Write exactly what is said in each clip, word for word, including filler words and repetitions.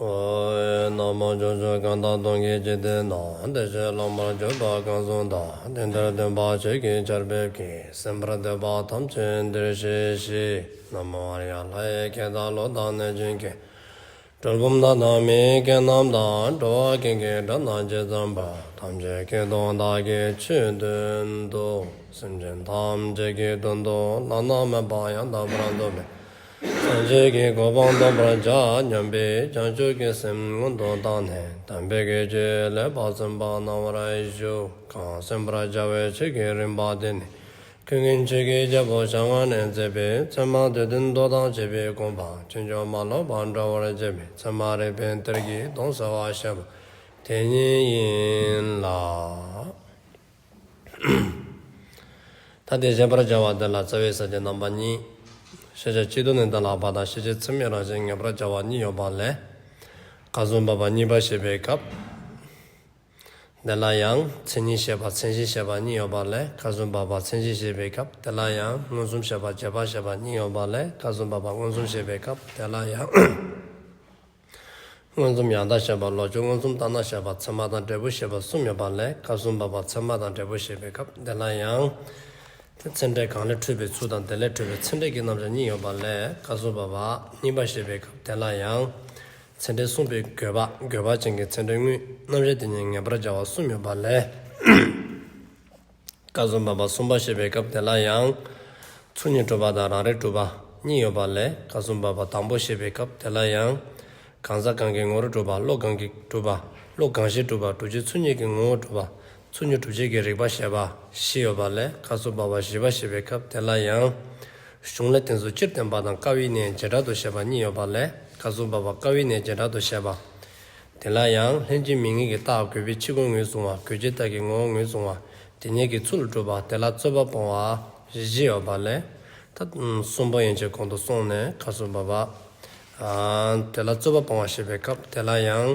ན་མོ། ཕྱོགས་བཅུ་གང་དག་སྟོང་གི་འཇིག་རྟེན་ན། བདེ་གཤེགས་སློབ་མར་གྱུར་པ་གང་གསུངས་དག། དེང་འདིར་སྟོན་པ་ཆོས་ཀྱི་ཆར་འབེབས་ཀྱིས། གསན་པར་འདོད་པ་ཐམས་ཅད་འདིར་གཤེགས་ཤིག། ན་མོ་ཨཱརྱ། ལྷ་ཡི་སྐད་དང་ཀླུ་དང་གནོད་སྦྱིན་སྐད། གྲུལ་བུམ་དག་དང་མིའི་སྐད་རྣམས་དང་། འགྲོ་བ་ཀུན་གྱི་སྒྲ་རྣམས་ཇི་ཙམ་པ། ཐམས་ཅད་སྐད་དུ་བདག་གིས་ཆོས་བསྟན་ཏོ། སེམས་ཅན་ཐམས་ཅད་ཀྱི་དོན་དུ་བླ་ན་མེད་པ་ཡང་དག་པར་རྫོགས་པའི་སངས་རྒྱས་ཀྱི་གོ་འཕང་ཐོབ་པར་བྱ་སྙམ་པའི་བྱང་ཆུབ་ཀྱི་སེམས་སྔོན་དུ་བཏང་ནས་དམ་པའི་ཆོས་ལེགས་པར་གསན་པ་གནང་བར་ཞུ། གང་གསན་པར་བྱ་བའི་ཆོས་ཀྱི་རིམ་པ་དེ་ནི། ཀུན་མཁྱེན་ཆོས་ཀྱི་རྒྱལ་པོ་ཞལ་སྔ་ནས་མཛད་པའི་ཚད་མ་སྡེ་བདུན་མདོ་དང་བཅས་པའི་དགོངས་པ་ཕྱིན་ཅི་མ་ལོག་པར་འགྲེལ་བར་བྱེད་པའི་ཚད་མ་རིགས་པའི་གཏེར་གྱི་དོན་གསལ་བར་བཤད་པ་དེ་ཉིད་ཡིན་ལ། ད་དེ་བཤད་པར་བྱ་བ་དེ་ལ་རྩ་བའི་ས་བཅད་རྣམ་པ་གཉིས། ཤེས་བྱ་སྤྱི་ལྡོག་ནས་གཏན་ལ་དབབ་པ་དང་ཤེས་བྱེད་ཚད་མའི་རང་བཞིན་ངེས་པར་བྱ་བ་གཉིས་ཡོད་པ་ལས། སྐབས་སུ་བབ་པ་གཉིས་པ་བཤད་པའི་སྐབས། དེ་ལ་ཡང་མཚན་ཉིད་བཤད་པ་མཚན་གཞི་བཤད་པ་གཉིས་ཡོད་པ་ལས། སྐབས་སུ་བབ་པ་མཚན་གཞི་བཤད་པའི་སྐབས། དེ་ལ་ཡང་མངོན་སུམ་བཤད་པ་རྗེས་དཔག་བཤད་པ་གཉིས་ཡོད་པ་ལས། སྐབས་སུ་བབ་པ་མངོན་སུམ་བཤད་པའི་སྐབས། དེ་ལ་ཡང་མངོན་སུམ་ཡང་དག་བཤད་པ་ལོག་ཕྱོགས་མངོན་སུམ་ལྟར་སྣང་བཤད་པ་ཚད་མ་དང་འབྲས་བུ་བཤད་པ་གསུམ་ཡོད་པ་ལས། སྐབས་སུ་བབ་པ་ཚད་མ་དང་འབྲས་བུ་བཤད་པའི་སྐབས། དེ་ལ་ཡང་ཚད་འབྲས་གང་ལས་འཕྲོས་པའི་ཚུལ་དང་དེ་ལས་འཕྲོས་པའི་ཚད་འབྲས་ཀྱི་རྣམ་གཞག་གཉིས་ཡོད་པ་ལས། སྐབས་སུ་བབ་པ་གཉིས་པ་བཤད་པའི་སྐབས། དེ་ལ་ཡང་ཚད་འབྲས་གསུངས་པའི་དགོས་པ། དགོས་པ་ཅན་གྱི་ཚད་འབྲས་དངོས། རྣམ་གཞག་དེ་ཉིད་ངེས་པར་བྱ་བ་གསུམ་ཡོད་པ་ལས། སྐབས་སུ་བབ་པ་གསུམ་པ་བཤད་པའི་སྐབས། དེ་ལ་ཡང་ཚུལ་གཉིས་གྲུབ་པ་དང་རང་རིག་གྲུབ་པ་གཉིས་ཡོད་པ་ལས། སྐབས་སུ་བབ་པ་དང་པོ་བཤད་པའི་སྐབས། དེ་ལ་ཡང་གང་ཟག་གང་གི་ངོ་བོར་གྲུབ་པ། བློ་གང་གིས་གྲུབ་པ། བློ་གང་ཞིག་གྲུབ་པ། གྲུབ་ཆོས་ཚུལ་གཉིས་ཀྱི་ངོ་བོར་གྲུབ་པ། ཚུལ་གཉིས་གྲུབ་ཆོས་ཀྱི་རིགས་པ་བཤད་པ་བཞི་ཡོད་པ་ལས། སྐབས་སུ་བབ་པ་བཞི་པ་བཤད་པའི་སྐབས། དེ་ལ་ཡང་གཞུང་ལས་བསྟན་ཚུལ་སྤྱིར་བསྟན་པ་དང་དཀའ་བའི་གནས་བྱེ་བྲག་ཏུ་བཤད་པ་གཉིས་ཡོད་པ་ལས། སྐབས་སུ་བབ་པ་དཀའ་བའི་གནས་བྱེ་བྲག་ཏུ་བཤད་པ། དེ་ལ་ཡང་ལྷན་ཅིག་དམིགས་ངེས་ཀྱི་རྟགས་དགོས་པའི་ཕྱི་རྒོལ་ངོས་བཟུང་བ། དགོས་ཆེད་རྟགས་ཀྱི་ངོ་བོ་ངོས་བཟུང་བ། དེ་ཉིད་ཀྱི་ཚུལ་སྒྲུབ་པ། དེ་ལ་རྩོད་པ་སྤོང་བ་བཞི་ཡོད་པ་ལས། ད་གསུམ་པོ་ཡན་ཆད་གོང་དུ་སོང་ནས་སྐབས་སུ་བབ་པ། ཨ་དེ་ལ་རྩོད་པ་སྤོང་བ་བཤད་པའི་སྐབས། དེ་ལ་ཡང་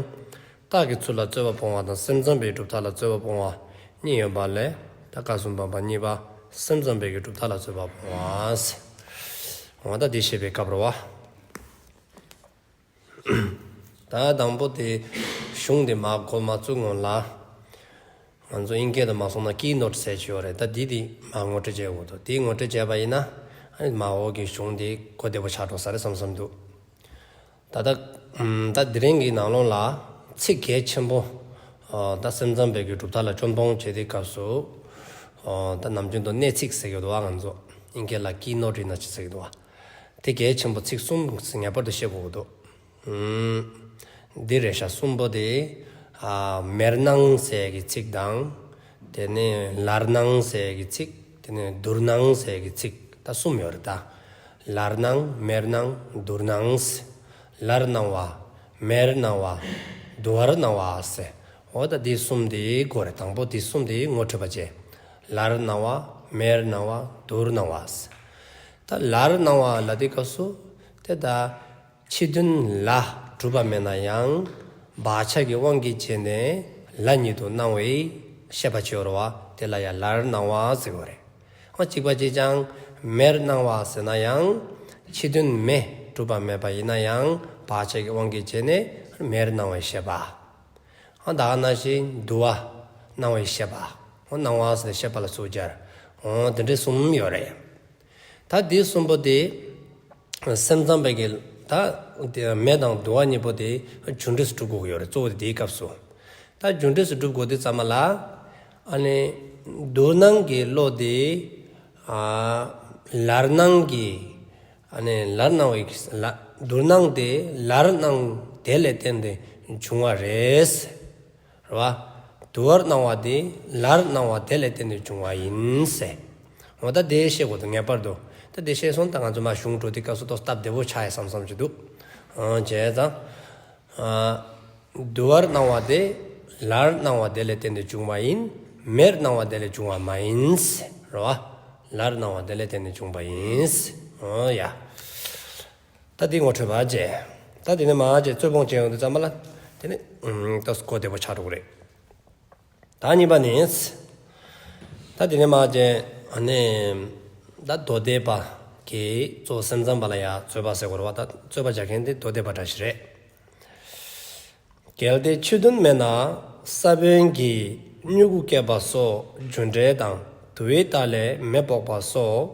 རྟགས་ཀྱི་ཚུལ་ལ་རྩོད་པ་སྤོང་བ་དང་སེམས་ཙམ་པའི་གྲུབ་མཐའ་ལ་རྩོད་པ་སྤོང་བ་གཉིས་ཡོད་པ་ལས། ད་སྐབས་སུ་བབ་པ་གཉིས་པ་སེམས་ཙམ་པའི་གི་གྲུབ་མཐའ་ལ་རྩོད་པ་སྤོང་བ་ཟེར། འོ་ད་འདི་བཤད་པའི་སྐབས་རེད་བ། ད་དང་པོ་དེ་གཞུང་དེ་མར་འགོ་མ་བཙུགས་སྔོན་ལ། ང་ཚོ་དབྱིན་སྐད་དུ་མ་སོང་ན་ཀི་ནོཊ་ཟེར་གྱི་ཡོད་རེད། ད་འདི་དེ་མར་ངོ་སྤྲོད་བྱེད་དགོས་འདུག། དེ་ངོ་སྤྲོད་བྱས་པ་ཡིན་ན་ཨ་ནི་མར་འོག་གི་གཞུང་དེ་གོ་བདེ་པོ་ཆགས་འགྲོ་ས་རེད་བསམ་བསམ་འདུག། ད་ལྟ་ཨམ་ད་དེ་རིང་གི་ནང་ལོགས་ལ་ཚིག་གལ་ཆེན་པོ། ཨ་ད་སེམས་ཙམ་པའི་གི་གྲུབ་མཐའ་ལ་སྐྱོན་སྤོང་བྱེད་དུས་སྐབས་སུ། ཨ་ད་ནམ་རྒྱུན་དུ་གནད་ཚིག་ཟེར་གྱི་འདུག་བ། ང་ཚོ་དབྱིན་སྐད་ལ་ཀི་ནོཊ་ཡིན་ན་ཅི་ཟེར་གྱི་འདུག་བ། དེ་གལ་ཆེན་པོ་ཚིག་གསུམ་ངེས་པར་དུ་ཤེས་དགོས་ཀྱི་འདུག། ཨུམ། འདི་རེད་ཤག། གསུམ་པོ་དེ། ཨ་མེར་སྣང་ཟེར་གྱི་ཚིག་དང་། དེ་ནས་ལར་སྣང་ཟེར་གྱི་ཚིག། དེ་ནས་དུར་སྣང་ཟེར་གྱི་ཚིག། ད་གསུམ་ཡོད་རེད་ད། ལར་སྣང་མེར་སྣང་དུར་སྣང་ཟེར། ལར་སྣང་བ། མེར་སྣང་བ། དུ་བར་སྣང་བ་ཟེར། འོ་ད་འདི་གསུམ་དེ་དགོས་རེད། དང་པོ་འདི་གསུམ་དེ་ངོ་འཕྲོད་པ་བྱས། ལར་སྣང་བ། མེར་སྣང་བ། དུར་སྣང་བ་ཟེར། ད་ལར་སྣང་བ་ལ་དེ་སྐབས་སུ་དེ་ད། ཕྱི་དོན་ལ་གྲུབ་པ་མེད་ན་ཡང་བག་ཆགས་ཀྱི་དབང་གིས་བྱས་ནས་ལ་ཉིད་དུ་སྣང་བའི་ཤེས་པ་ཅིག་ཡོད་རེད་བ། དེ་ལ་ཡང་ལར་སྣང་བ་ཟེར་གྱི་ཡོད་རེད། འོ་གཅིག་པ་གཅིག་རྐྱང་མེར་སྣང་བ་ཟེར་ན་ཡང་ཕྱི་དོན་མེ་གྲུབ་པ་མེད་པ་ཡིན་ན་ཡང་བག་ཆགས་ཀྱི་དབང་གིས་བྱས་ནས་མེར་སྣང་བའི་ཤེས་པ། འོ་ད་ག་ནང་བཞིན་དུ་བ་སྣང་བའི་ཤེས་པ། འོ་སྣང་བ་ཟེར་ནས་ཤེས་པ་ལ་ཚུར་སྦྱར། འོ་དེ་འདྲའི་གསུམ་ཡོད་རེད། ད་འདི་གསུམ་པོ་དེ་སེམས་ཙམ་པའི་གི་ད་དེ་མེ་དང་དུ་བ་གཉིས་པོ་དེ་རྒྱུ་འབྲས་སུ་སྒྲུབ་དགོས་ཀྱི་ཡོད་རེད། གཙོ་བོ་དེ་དེའི་སྐབས་སུ། ད་རྒྱུ་འབྲས་སུ་སྒྲུབ་དགོས་དུས་ཙམ་པ་ལ་ཨ་ནི་དུར་སྣང་གི་བློ་དེ་ཨ་ལར་སྣང་གི་ཨ་ནི་ལར་སྣང་བའི་ལ་དུར་སྣང་དེ་ལར་སྣང་དེ་ལས་བརྟེན་ཏེ་བྱུང་བ་རེད། རེད་བ། དུ་བར་སྣང་བ་དེ་ལར་སྣང་བ་དེ་ལས་བརྟེན་ཏེ་བྱུང་བ་ཡིན་ཟེར། འོ་ད་དེ་ཤེས་དགོས་འདུག། ངེས་པར་དུ། ད་དེ་ཤེས་སོང་ད་ང་ཚོ་མར་གཞུང་འགྲོ་དུས་སྐབས་སུ་ཏོག་སྟབས་བདེ་པོ་ཆགས་ཡ་བསམ་བསམ་ཅིག་འདུག། ཨང་བྱས་ཙང་། ཨ་དུ་བར་སྣང་བ་དེ་ལར་སྣང་བ་དེ་ལས་བརྟེན་ཏེ་བྱུང་བ་ཡིན། མེར་སྣང་བ་དེ་ལས་བྱུང་བ་མ་ཡིན་ཟེར། རེད་བ། ལར་སྣང་བ་དེ་ལས་བརྟེན་ཏེ་བྱུང་བ་ཡིན་ཟེར། འོ་ཡ། ད་འདི་ངོ་འཕྲོད་པ་བྱས། ད་དེ་ནས་མར་བྱས་རྩོད་སྤོང་བྱས་ཡོང་དུས་ཙམ་པ་ལ། དེ་ནས་ཨུམ་ད་གོ་བདེ་པོ་ཆགས་འགྲོ་གི་རེད། ད་གཉིས་པ་ནི། ད་དེ་ནས་མར་བྱས་ཨ་ནི། ད་མདོ་སྡེ་པ་གི་གཙོ་བོ་སེམས་ཙམ་པ་ལ་ཡ་རྩོད་པ་ཟེར་དགོས་རེད་བ། ད་རྩོད་པ་རྒྱག་མཁན་དེ་མདོ་སྡེ་པ་འདྲ་ཞིག་རེད། གལ་ཏེ་ཕྱི་དོན་མེད་ན། ས་བོན་གྱིས་མྱུ་གུ་སྐྱེད་པ་སོགས་རྒྱུ་འབྲས་དང་དུ་བའི་རྟགས་ལས་མེ་དཔོག་པ་སོགས་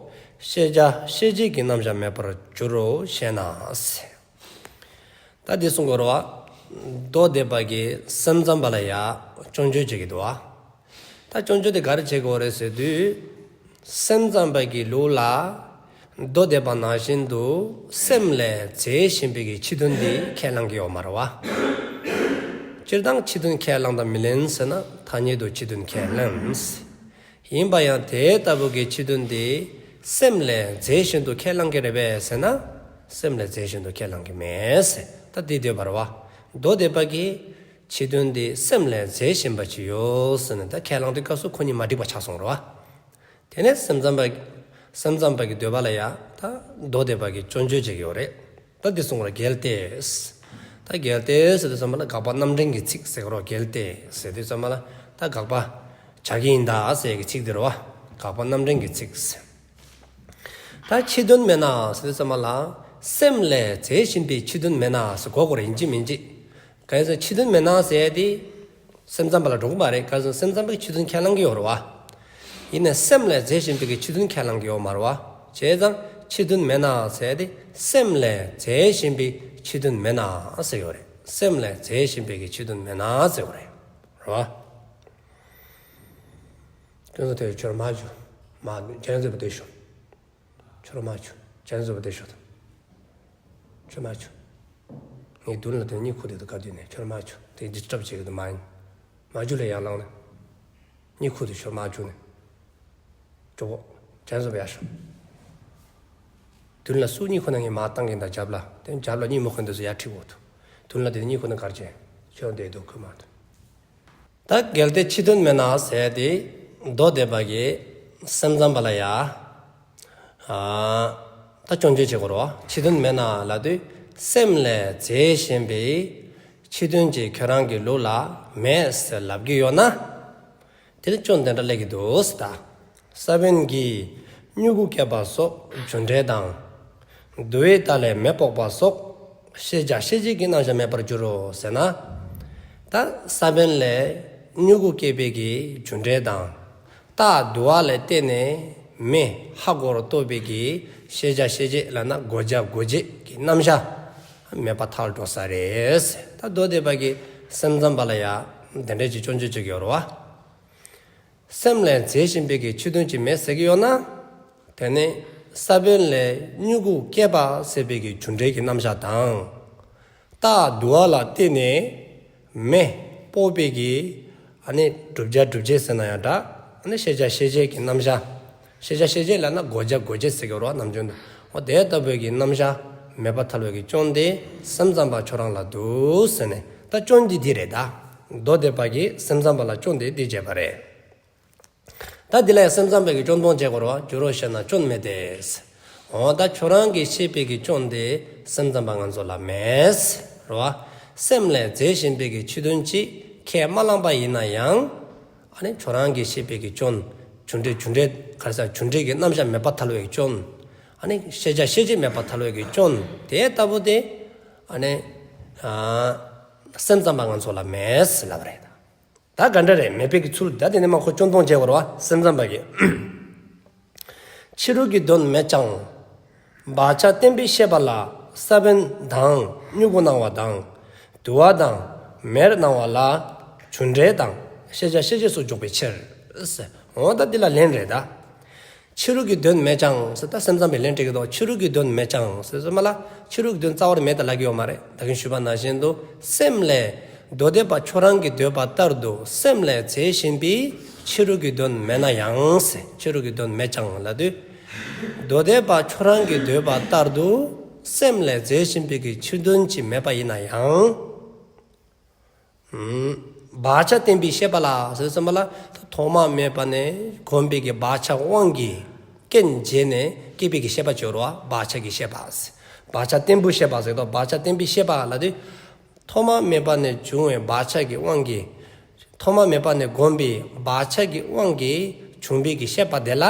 ཤེས་བྱ་ཤེས་བྱེད་ཀྱི་རྣམ་གཞག་མེད་པར་འགྱུར་རོ་ཞེ་ན། ད་འདི་གསུང་གི་ཡོད་རེད་བ། མདོ་སྡེ་པ་གིས་སེམས་ཙམ་པ་ལ་ཡ་སྐྱོན་བརྗོད་བྱེད་ཀྱི་འདུག་བ། ད་སྐྱོན་བརྗོད་དེ་ག་རེ་བྱེད་ཀྱི་ཡོད་རེད་ཟེར་དུས། སེམས་ཙམ་པ་གི་ལུགས་ལ་མདོ་སྡེ་པ་ནང་བཞིན་དུ་སེམས་ལས་རྫས་གཞན་པའི་གི་ཕྱི་དོན་འདི་ཁས་བླང་གི་ཡོད་མ་རེད་བ། སྤྱིར་བཏང་ཕྱི་དོན་ཁས་བླང་དང་མི་ལེན་ཟེར་ན་ཐ་སྙད་དུ་ཕྱི་དོན་ཁས་ལེན། ཡིན་པ་ཡང་དེ་ལྟ་བུ་གི་ཕྱི་དོན་དེ་སེམས་ལས་རྫས་གཞན་དུ་ཁས་བླང་གི་རེད་པས་ཟེར་ན། སེམས་ལས་རྫས་གཞན་དུ་ཁས་བླང་གི་མེད་ཟེར། ད་འདི་འདོད་པ་རེད་བ། མདོ་སྡེ་པ་གིས་ཕྱི་དོན་དེ་སེམས་ལས་རྫས་གཞན་པ་ཅིག་ཡོད་ཟེར་ནས་ད་ཁས་བླངས་དུས་སྐབས་སུ་ཁོ་གཉིས་མ་འགྲིག་པ་ཆགས་སོང་རེད་བ། དེ་ནས་སེམས་ཙམ་པ། སེམས་ཙམ་པ་གི་འདོད་པ་ལ་ཡ་ད་མདོ་སྡེ་པ་གིས་སྐྱོན་བརྗོད་བྱེད་ཀྱི་ཡོད་རེད། ད་འདི་གསུངས་པ་རེད། གལ་ཏེ། ད་གལ་ཏེ་ཟེར་དུས་ཙམ་པ་ལ་དགག་པ་རྣམ་འདྲེན་གྱི་ཚིག་ཟེར་གྱི་རེད། གལ་ཏེ་ཟེར་དུས་ཙམ་པ་ལ་ད་དགག་པ་བྱ་གི་ཡིན་ད་ཟེར་གྱི་ཚིག་འདི་རེད་བ། དགག་པ་རྣམ་འདྲེན་གྱི་ཚིག་ཟེར། ད་ཕྱི་དོན་མེད་ན་ཟེར་དུས་ཙམ་པ་ལ་སེམས་ལས་རྫས་གཞན་པའི་ཕྱི་དོན་མེད་ན་ཟེར་གོ་དགོས་རེད། ཡིན་གཅིག་མིན་གཅིག་གལ་སྲིད་ཕྱི་དོན་མེད་ན་ཟེར་ཡ་དེ་སེམས་ཙམ་པ་ལ་འགྲོ་གི་མ་རེད། གལ་སྲིད་སེམས་ཙམ་པའི་ཕྱི་དོན་ཁས་བླང་གི་ཡོད་རེད་བ། ཡིན་ནའི་སེམས་ལས་རྫས་གཞན་པའི་གི་ཕྱི་དོན་ཁས་བླང་གི་ཡོད་མ་རེད་བ། བྱས་ཙང་ཕྱི་དོན་མེད་ན་ཟེར་ཡ་དེ་སེམས་ལས་རྫས་གཞན་པའི་ཕྱི་དོན་མེད་ན་ཟེར་ཡོད་རེད། སེམས་ལས་རྫས་གཞན་པའི་གི་ཕྱི་དོན་མེད་ན་ཟེར་ཡོད་རེད། རེད་བ། དེ་ཚོ་དེ་ཁྱོད་མ་བྱུང་། མ་བྱས་ཚོད་པ་དེ་ཤོག་ཁྱོད་མ་བྱུང་། བྱས་ཚོད་པ་དེ་ཤོག་ཁྱོད་མ་བྱུང་། ངའི་མདུན་ལ་དེ་གཉིད་ཁུག་དེ་དུ་ག་དུས་ནས་ཁྱོད་མ་བྱུང་། དེ་ཌིསི་ཊབ་བྱེད་ཀྱི་དུ་མ་ཡིན། མ་བྱུང་ལས་ཡར་ལངས་ནས། གཉིད་ཁུག་དེ་ཁྱོད་མ་བྱུང་ནས། ཇོ་བོ། བྱས་ཚོད་པ་ཡར་ཤོག་མདུན་ལ་སུ་གཉིད་ཁུག་ན་ངས་མར་བཏང་གིན་ད་རྒྱབ་ལ། དེ་རྒྱབ་ལ་གཉིད་མ་ཁུག་དེ་ཚོ་ཡར་ཁྲིད་དགོས་འདུག་མདུན་ལ་དེ་གཉིད་ཁུག་ན་གར་བྱས། ཁྱོད་དེ་དུ་ཁུག་མ་འདུག་ད་གལ་ཏེ་ཕྱི་དོན་མེད་ན་ཟེར་ཏེ་མདོ་སྡེ་པ་གིས་སེམས་ཙམ་པ་ལ་ཡ། ཨ། ད་སྐྱོན་བརྗོད་བྱེད་དགོས་རེད་བ། ཕྱི་དོན་མེད་ན་ལབ་དུས་སེམས་ལས་རྫས་གཞན་པའི་ཕྱི་དོན་ཅིག་ཁྱོད་རང་གི་ལུགས་ལ་མེད་ཟེར་ལབ་ཀྱི་ཡོད་ན། དེ་ནི་སྐྱོན་དེ་འདྲ་སླེབས་ཀྱི་འདུག་ཟེར་ད། ས་བོན་གྱིས་མྱུ་གུ་སྐྱེད་པ་སོགས་རྒྱུ་འབྲས་དང་། དུ་བའི་རྟགས་ལས་མེ་དཔོག་པ་སོགས་ཤེས་བྱ་ཤེས་བྱེད་ཀྱི་རྣམ་གཞག་མེད་པར་འགྱུར་རོ་ཟེར་ན། ད་ས་བོན་ལས་མྱུ་གུ་སྐྱེས་པའི་གི་རྒྱུ་འབྲས་དང་། རྟགས་དུ་བ་ལ་བརྟེན་ནས་མེ་ཧ་གོ་རུ་གཏོགས་པའི་གི་ཤེས་བྱ་ཤེས་བྱེད་ལབ་ན་གོ་བྱ་གོ་བྱེད་ཀྱི་རྣམ་གཞག་མེད་པ་ཐལ་འགྲོ་ས་རེད། ད་མདོ་སྡེ་པ་གིས་སེམས་ཙམ་པ་ལ་ཡ་དེ་འདྲ་ཅིག་སྐྱོན་བརྗོད་བྱེད་ཀྱི་ཡོད་རེད་བ། སེམས་ལས་རྫས་གཞན་པའི་གི་ཕྱི་དོན་ཅིག་མེད་ཟེར་གྱི་ཡོད་ན། དེ་ནི་ས་བོན་ལས་མྱུ་གུ་སྐྱེས་པ་ཟེར་བའི་གི་རྒྱུ་འབྲས་ཀྱི་རྣམ་གཞག་དང་། རྟགས་དུ་བ་ལ་བརྟེན་ནས་མེ་དཔོག་པའི་གི་ཨ་ནི་བསྒྲུབ་བྱ་སྒྲུབ་བྱེད་ཟེར་ན་ཡང་འདྲ། ཨ་ནི་ཤེས་བྱ་ཤེས་བྱེད་ཀྱི་རྣམ་གཞག་ཤེས་བྱ་ཤེས་བྱེད་ལབ་ན་གོ་བྱ་གོ་བྱེད་ཟེར་གྱི་ཡོད་རེད་བ། ནམ་རྒྱུན་དུ་འོ་དེ་ལྟ་བུའི་གི་རྣམ་གཞག་མེད་པ་ཐལ་བའི་གི་སྐྱོན་དེ་སེམས་ཙམ་པ་ཁྱོད་རང་ལ་འདུག་ཟེར་ནས། ད་སྐྱོན་འདི་འདི་རེད་ད། མདོ་སྡེ་པ་གིས་སེམས་ཙམ་པ་ལ་སྐྱོན་དེ་འདི་བྱས་པ་རེད། ད་འདི་ལ་ཡང་སེམས་ཙམ་པའི་གི་སྐྱོན་སྤོང་བྱེད་དགོས་རེད་བ། འགྱུར་རོ་ཞེ་ན་སྐྱོན་མེད་དེ། འོ་ད་ཁྱོད་རང་གིས་བཤད་པའི་གི་སྐྱོན་དེ་སེམས་ཙམ་པ་ང་ཚོ་ལ་མེད་རེད་བ། སེམས་ལས་རྫས་གཞན་པའི་གི་ཕྱི་དོན་ཅིག་ཁས་མ་བླངས་པ་ཡིན་ན་ཡང་། ཨ་ནི་ཁྱོད་རང་གིས་བཤད་པའི་གི་སྐྱོན། རྒྱུ་འབྲས་རྒྱུ་འབྲས་ག་རེ་ཟེར་རྒྱུ་འབྲས་ཀྱི་རྣམ་གཞག་མེད་པ་ཐལ་བའི་གི་སྐྱོན། ཨ་ནི་ཤེས་བྱ་ཤེས་བྱེད་མེད་པ་ཐལ་བའི་གི་སྐྱོན་དེ་ལྟ་བུ་དེ། ཨ་ནི། ཨ། སེམས་ཙམ་པ་ང་ཚོ་ལ་མེད་ཟེར་ལབ་པ་རེད། ད་ག་འདྲ་རེད། མེད་པའི་གི་ཚུལ་ད་དེ་ནས་མ་ཁོ་སྐྱོན་སྤོང་བྱེད་དགོས་རེད་བ། སེམས་ཙམ་པ་གིས། ཕྱི་རོལ་གྱི་དོན་མེད་ཀྱང་། བག་ཆགས་བརྟན་པའི་ཤེས་པ་ལ་ས་བོན་དང་མྱུ་གུ་སྣང་བ་དང་། དུ་བ་དང་མེར་སྣང་བ་ལ་རྒྱུ་འབྲས་དང་ཤེས་བྱ་ཤེས་བྱེད་སོགས་འཇོག་པའི་ཕྱིར། འོ་ད་འདི་ལ་ལན་རེད་ད། ཕྱི་རོལ་གྱི་དོན་མེད་ཀྱང་ཟེར་ད་སེམས་ཙམ་པའི་ལན་སྤྲད་ཀྱི་འདུག་ཕྱི་རོལ་གྱི་དོན་མེད་ཀྱང་ཟེར་ཙམ་པ་ལ་ཕྱི་རོལ་གྱི་དོན་རྩ་བར་མེད་ད་ལབ་ཀྱི་ཡོད་མ་རེད། ད་གིན་ཞུས་པ་ནང་བཞིན་དུ་སེམས་ལས། མདོ་སྡེ་པ་ཁྱོད་རང་གི་འདོད་པ་ལྟར་དུ་སེམས་ལས་རྫས་གཞན་པའི་ཕྱི་རོལ་གྱི་དོན་མེད་ན་ཡང་ཟེར། ཕྱི་རོལ་གྱི་དོན་མེད་ཀྱང་ལབ་དུས། མདོ་སྡེ་པ་ཁྱོད་རང་གི་འདོད་པ་ལྟར་དུ་སེམས་ལས་རྫས་གཞན་པའི་གི་ཕྱི་དོན་ཅིག་མེད་པ་ཡིན་ན་ཡང་། བག་ཆགས་བརྟན་པའི་ཤེས་པ་ལ་ཟེར་ཙམ་པ་ལ་ཐོག་མ་མེད་པ་ནས་གོམས་པའི་གི་བག་ཆགས་དབང་གིས་རྐྱེན་བྱས་ནས་སྐྱེས་པའི་གི་ཤེས་པ་ཅིག་ཡོད་རེད་བ། བག་ཆགས་ཀྱི་ཤེས་པ། བག་ཆགས་བརྟན་པོའི་ཤེས་པ་ཟེར་དུས་བག་ཆགས་བརྟན་པའི་ཤེས་པ་ལབ་དུས། ཐོག་མ་མེད་པ་ནས་བྱུང་བའི་བག་ཆགས་ཀྱི་དབང་གིས། ཐོག་མ་མེད་པ་ནས་གོམས་པའི་བག་ཆགས་ཀྱི་དབང་གིས་བྱུང་བའི་གི་ཤེས་པ་དེ་ལ་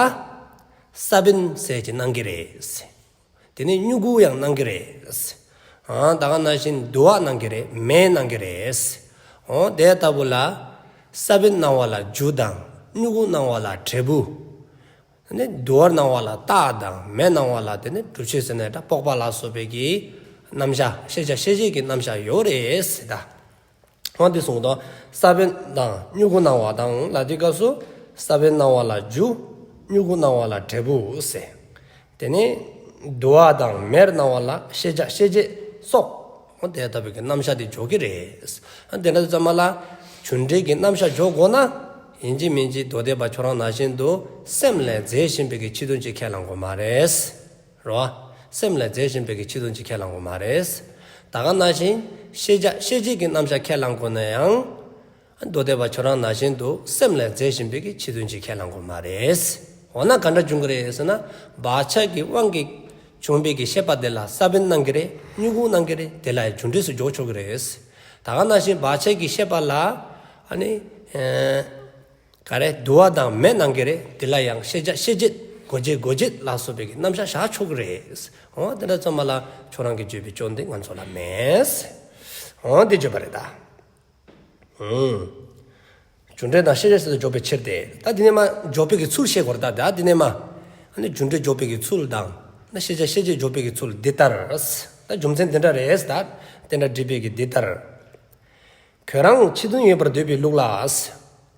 ས་བོན་ཟེར་གྱི་སྣང་གི་རེད། དེ་ནས་མྱུ་གུ་ཡང་སྣང་གི་རེད། ཨ། ད་ག་ནང་བཞིན་དུ་བ་སྣང་གི་རེད། མེ་སྣང་གི་རེད། འོ་དེ་ལྟ་བུ་ལ་ས་བོན་སྣང་བ་ལ་རྒྱུ་དང་མྱུ་གུ་སྣང་བ་ལ་འབྲས་བུ། དེ་ནས་དུ་བ་སྣང་བ་ལ་རྟགས་དང་མེ་སྣང་བ་ལ་དེ་ནས་སྒྲུབ་བྱེད་ཟེར་ནས་ད་དཔོག་པ་ལ་སོགས་པའི་གི་རྣམ་གཞག་ཤེས་བྱ་ཤེས་བྱེད་ཀྱི་རྣམ་གཞག་ཡོད་རེད་ཟེར་ད། འོ་འདི་གསུངས་དོ། ས་བོན་དང་མྱུ་གུ་སྣང་བ་དང་ལ་དེའི་སྐབས་སུ་ས་བོན་སྣང་བ་ལ་རྒྱུ། མྱུ་གུ་སྣང་བ་ལ་འབྲས་བུ་ཟེར། དེ་ནས་དུ་བ་དང་མེར་སྣང་བ་ལ་ཤེས་བྱ་ཤེས་བྱེད་སོགས། འོ་དེ་ལྟ་བུའི་གི་རྣམ་གཞག་དེ་འཇོག་གི་རེད། འོ་དེ་འདྲ་ཙམ་མ་ལ་རྒྱུ་འབྲས་ཀྱི་རྣམ་གཞག་འཇོག་དགོས་ན། ཡིན་གཅིག་མིན་གཅིག་མདོ་སྡེ་པ་ཁྱོད་རང་ནང་བཞིན་དུ་སེམས་ལས་རྫས་གཞན་པའི་གི་ཕྱི་དོན་ཅིག་ཁས་བླང་དགོས་མ་རེད། རེད་བ། སེམས་ལས་རྫས་གཞན་པའི་གི་ཕྱི་དོན་ཅིག་ཁས་བླང་དགོས་མ་རེད། ད་ག་ནང་བཞིན་ཤེས་བྱ་ཤེས་བྱེད་ཀྱི་རྣམ་གཞག་ཁས་བླང་དགོས་ན་ཡང་། མདོ་སྡེ་པ་ཁྱོད་རང་ནང་བཞིན་དུ་སེམས་ལས་རྫས་གཞན་པའི་གི་ཕྱི་དོན་ཅིག་ཁས་བླང་དགོས་མ་རེད། འོ་ན་ག་འདྲ་འབྱུང་གི་རེད་ཟེར་ན། བག་ཆགས་ཀྱི་དབང་གིས་བྱུང་བའི་གི་ཤེས་པ་དེ་ལ་ས་བོན་སྣང་གི་རེད། མྱུ་གུ་སྣང་གི་རེད། དེ་ལ་ཡང་རྒྱུ་འབྲས་སུ་འཇོག་ཆོག་གི་རེད། ད་ག་ནང་བཞིན་བག་ཆགས་ཀྱི་ཤེས་པ་ལ་ཨ་ནི། ཨེ། ག་རེ་དུ་བ་དང་མེ་སྣང་གི་རེད། དེ་ལ་ཡང་ཤེས་བྱ་ཤེས་བྱེད་གོ་བྱེད་གོ་བྱེད་ལ་སོགས་པའི་གི་རྣམ་གཞག་བཞག་ཆོག་གི་རེད། འོ་དེ་འདྲ་ཙམ་མ་ལ་ཁྱོད་རང་གིས་བརྗོད་པའི་སྐྱོན་དེ་ང་ཚོ་ལ་མེད། འོ་དེ་བརྗོད་པ་རེད་ད། ཨུམ། རྒྱུ་འབྲས་དང་ཤེས་བྱ་ཟེར་དུ་འཇོག་པའི་ཕྱིར་ཏེ། ད་དེ་ནས་མ་འཇོག་པའི་གི་ཚུལ་བཤད་དགོས་རེད་ད། ད་དེ་ནས་མ་ཨ་ནི་རྒྱུ་འབྲས་འཇོག་པའི་གི་ཚུལ་དང་། ན་ཤེས་བྱ་ཤེས་བྱེད་འཇོག་པའི་གི་ཚུལ་འདི་ལྟར། ད་རྒྱུ་མཚན་དེ་འདྲ་རེད་ད། དེ་འདྲ་འགྲིག་པའི་གི་འདི་ལྟར། ཁྱོད་རང་ཕྱི་དོན་ཡོད་པར་འདོད་པའི་ལུགས་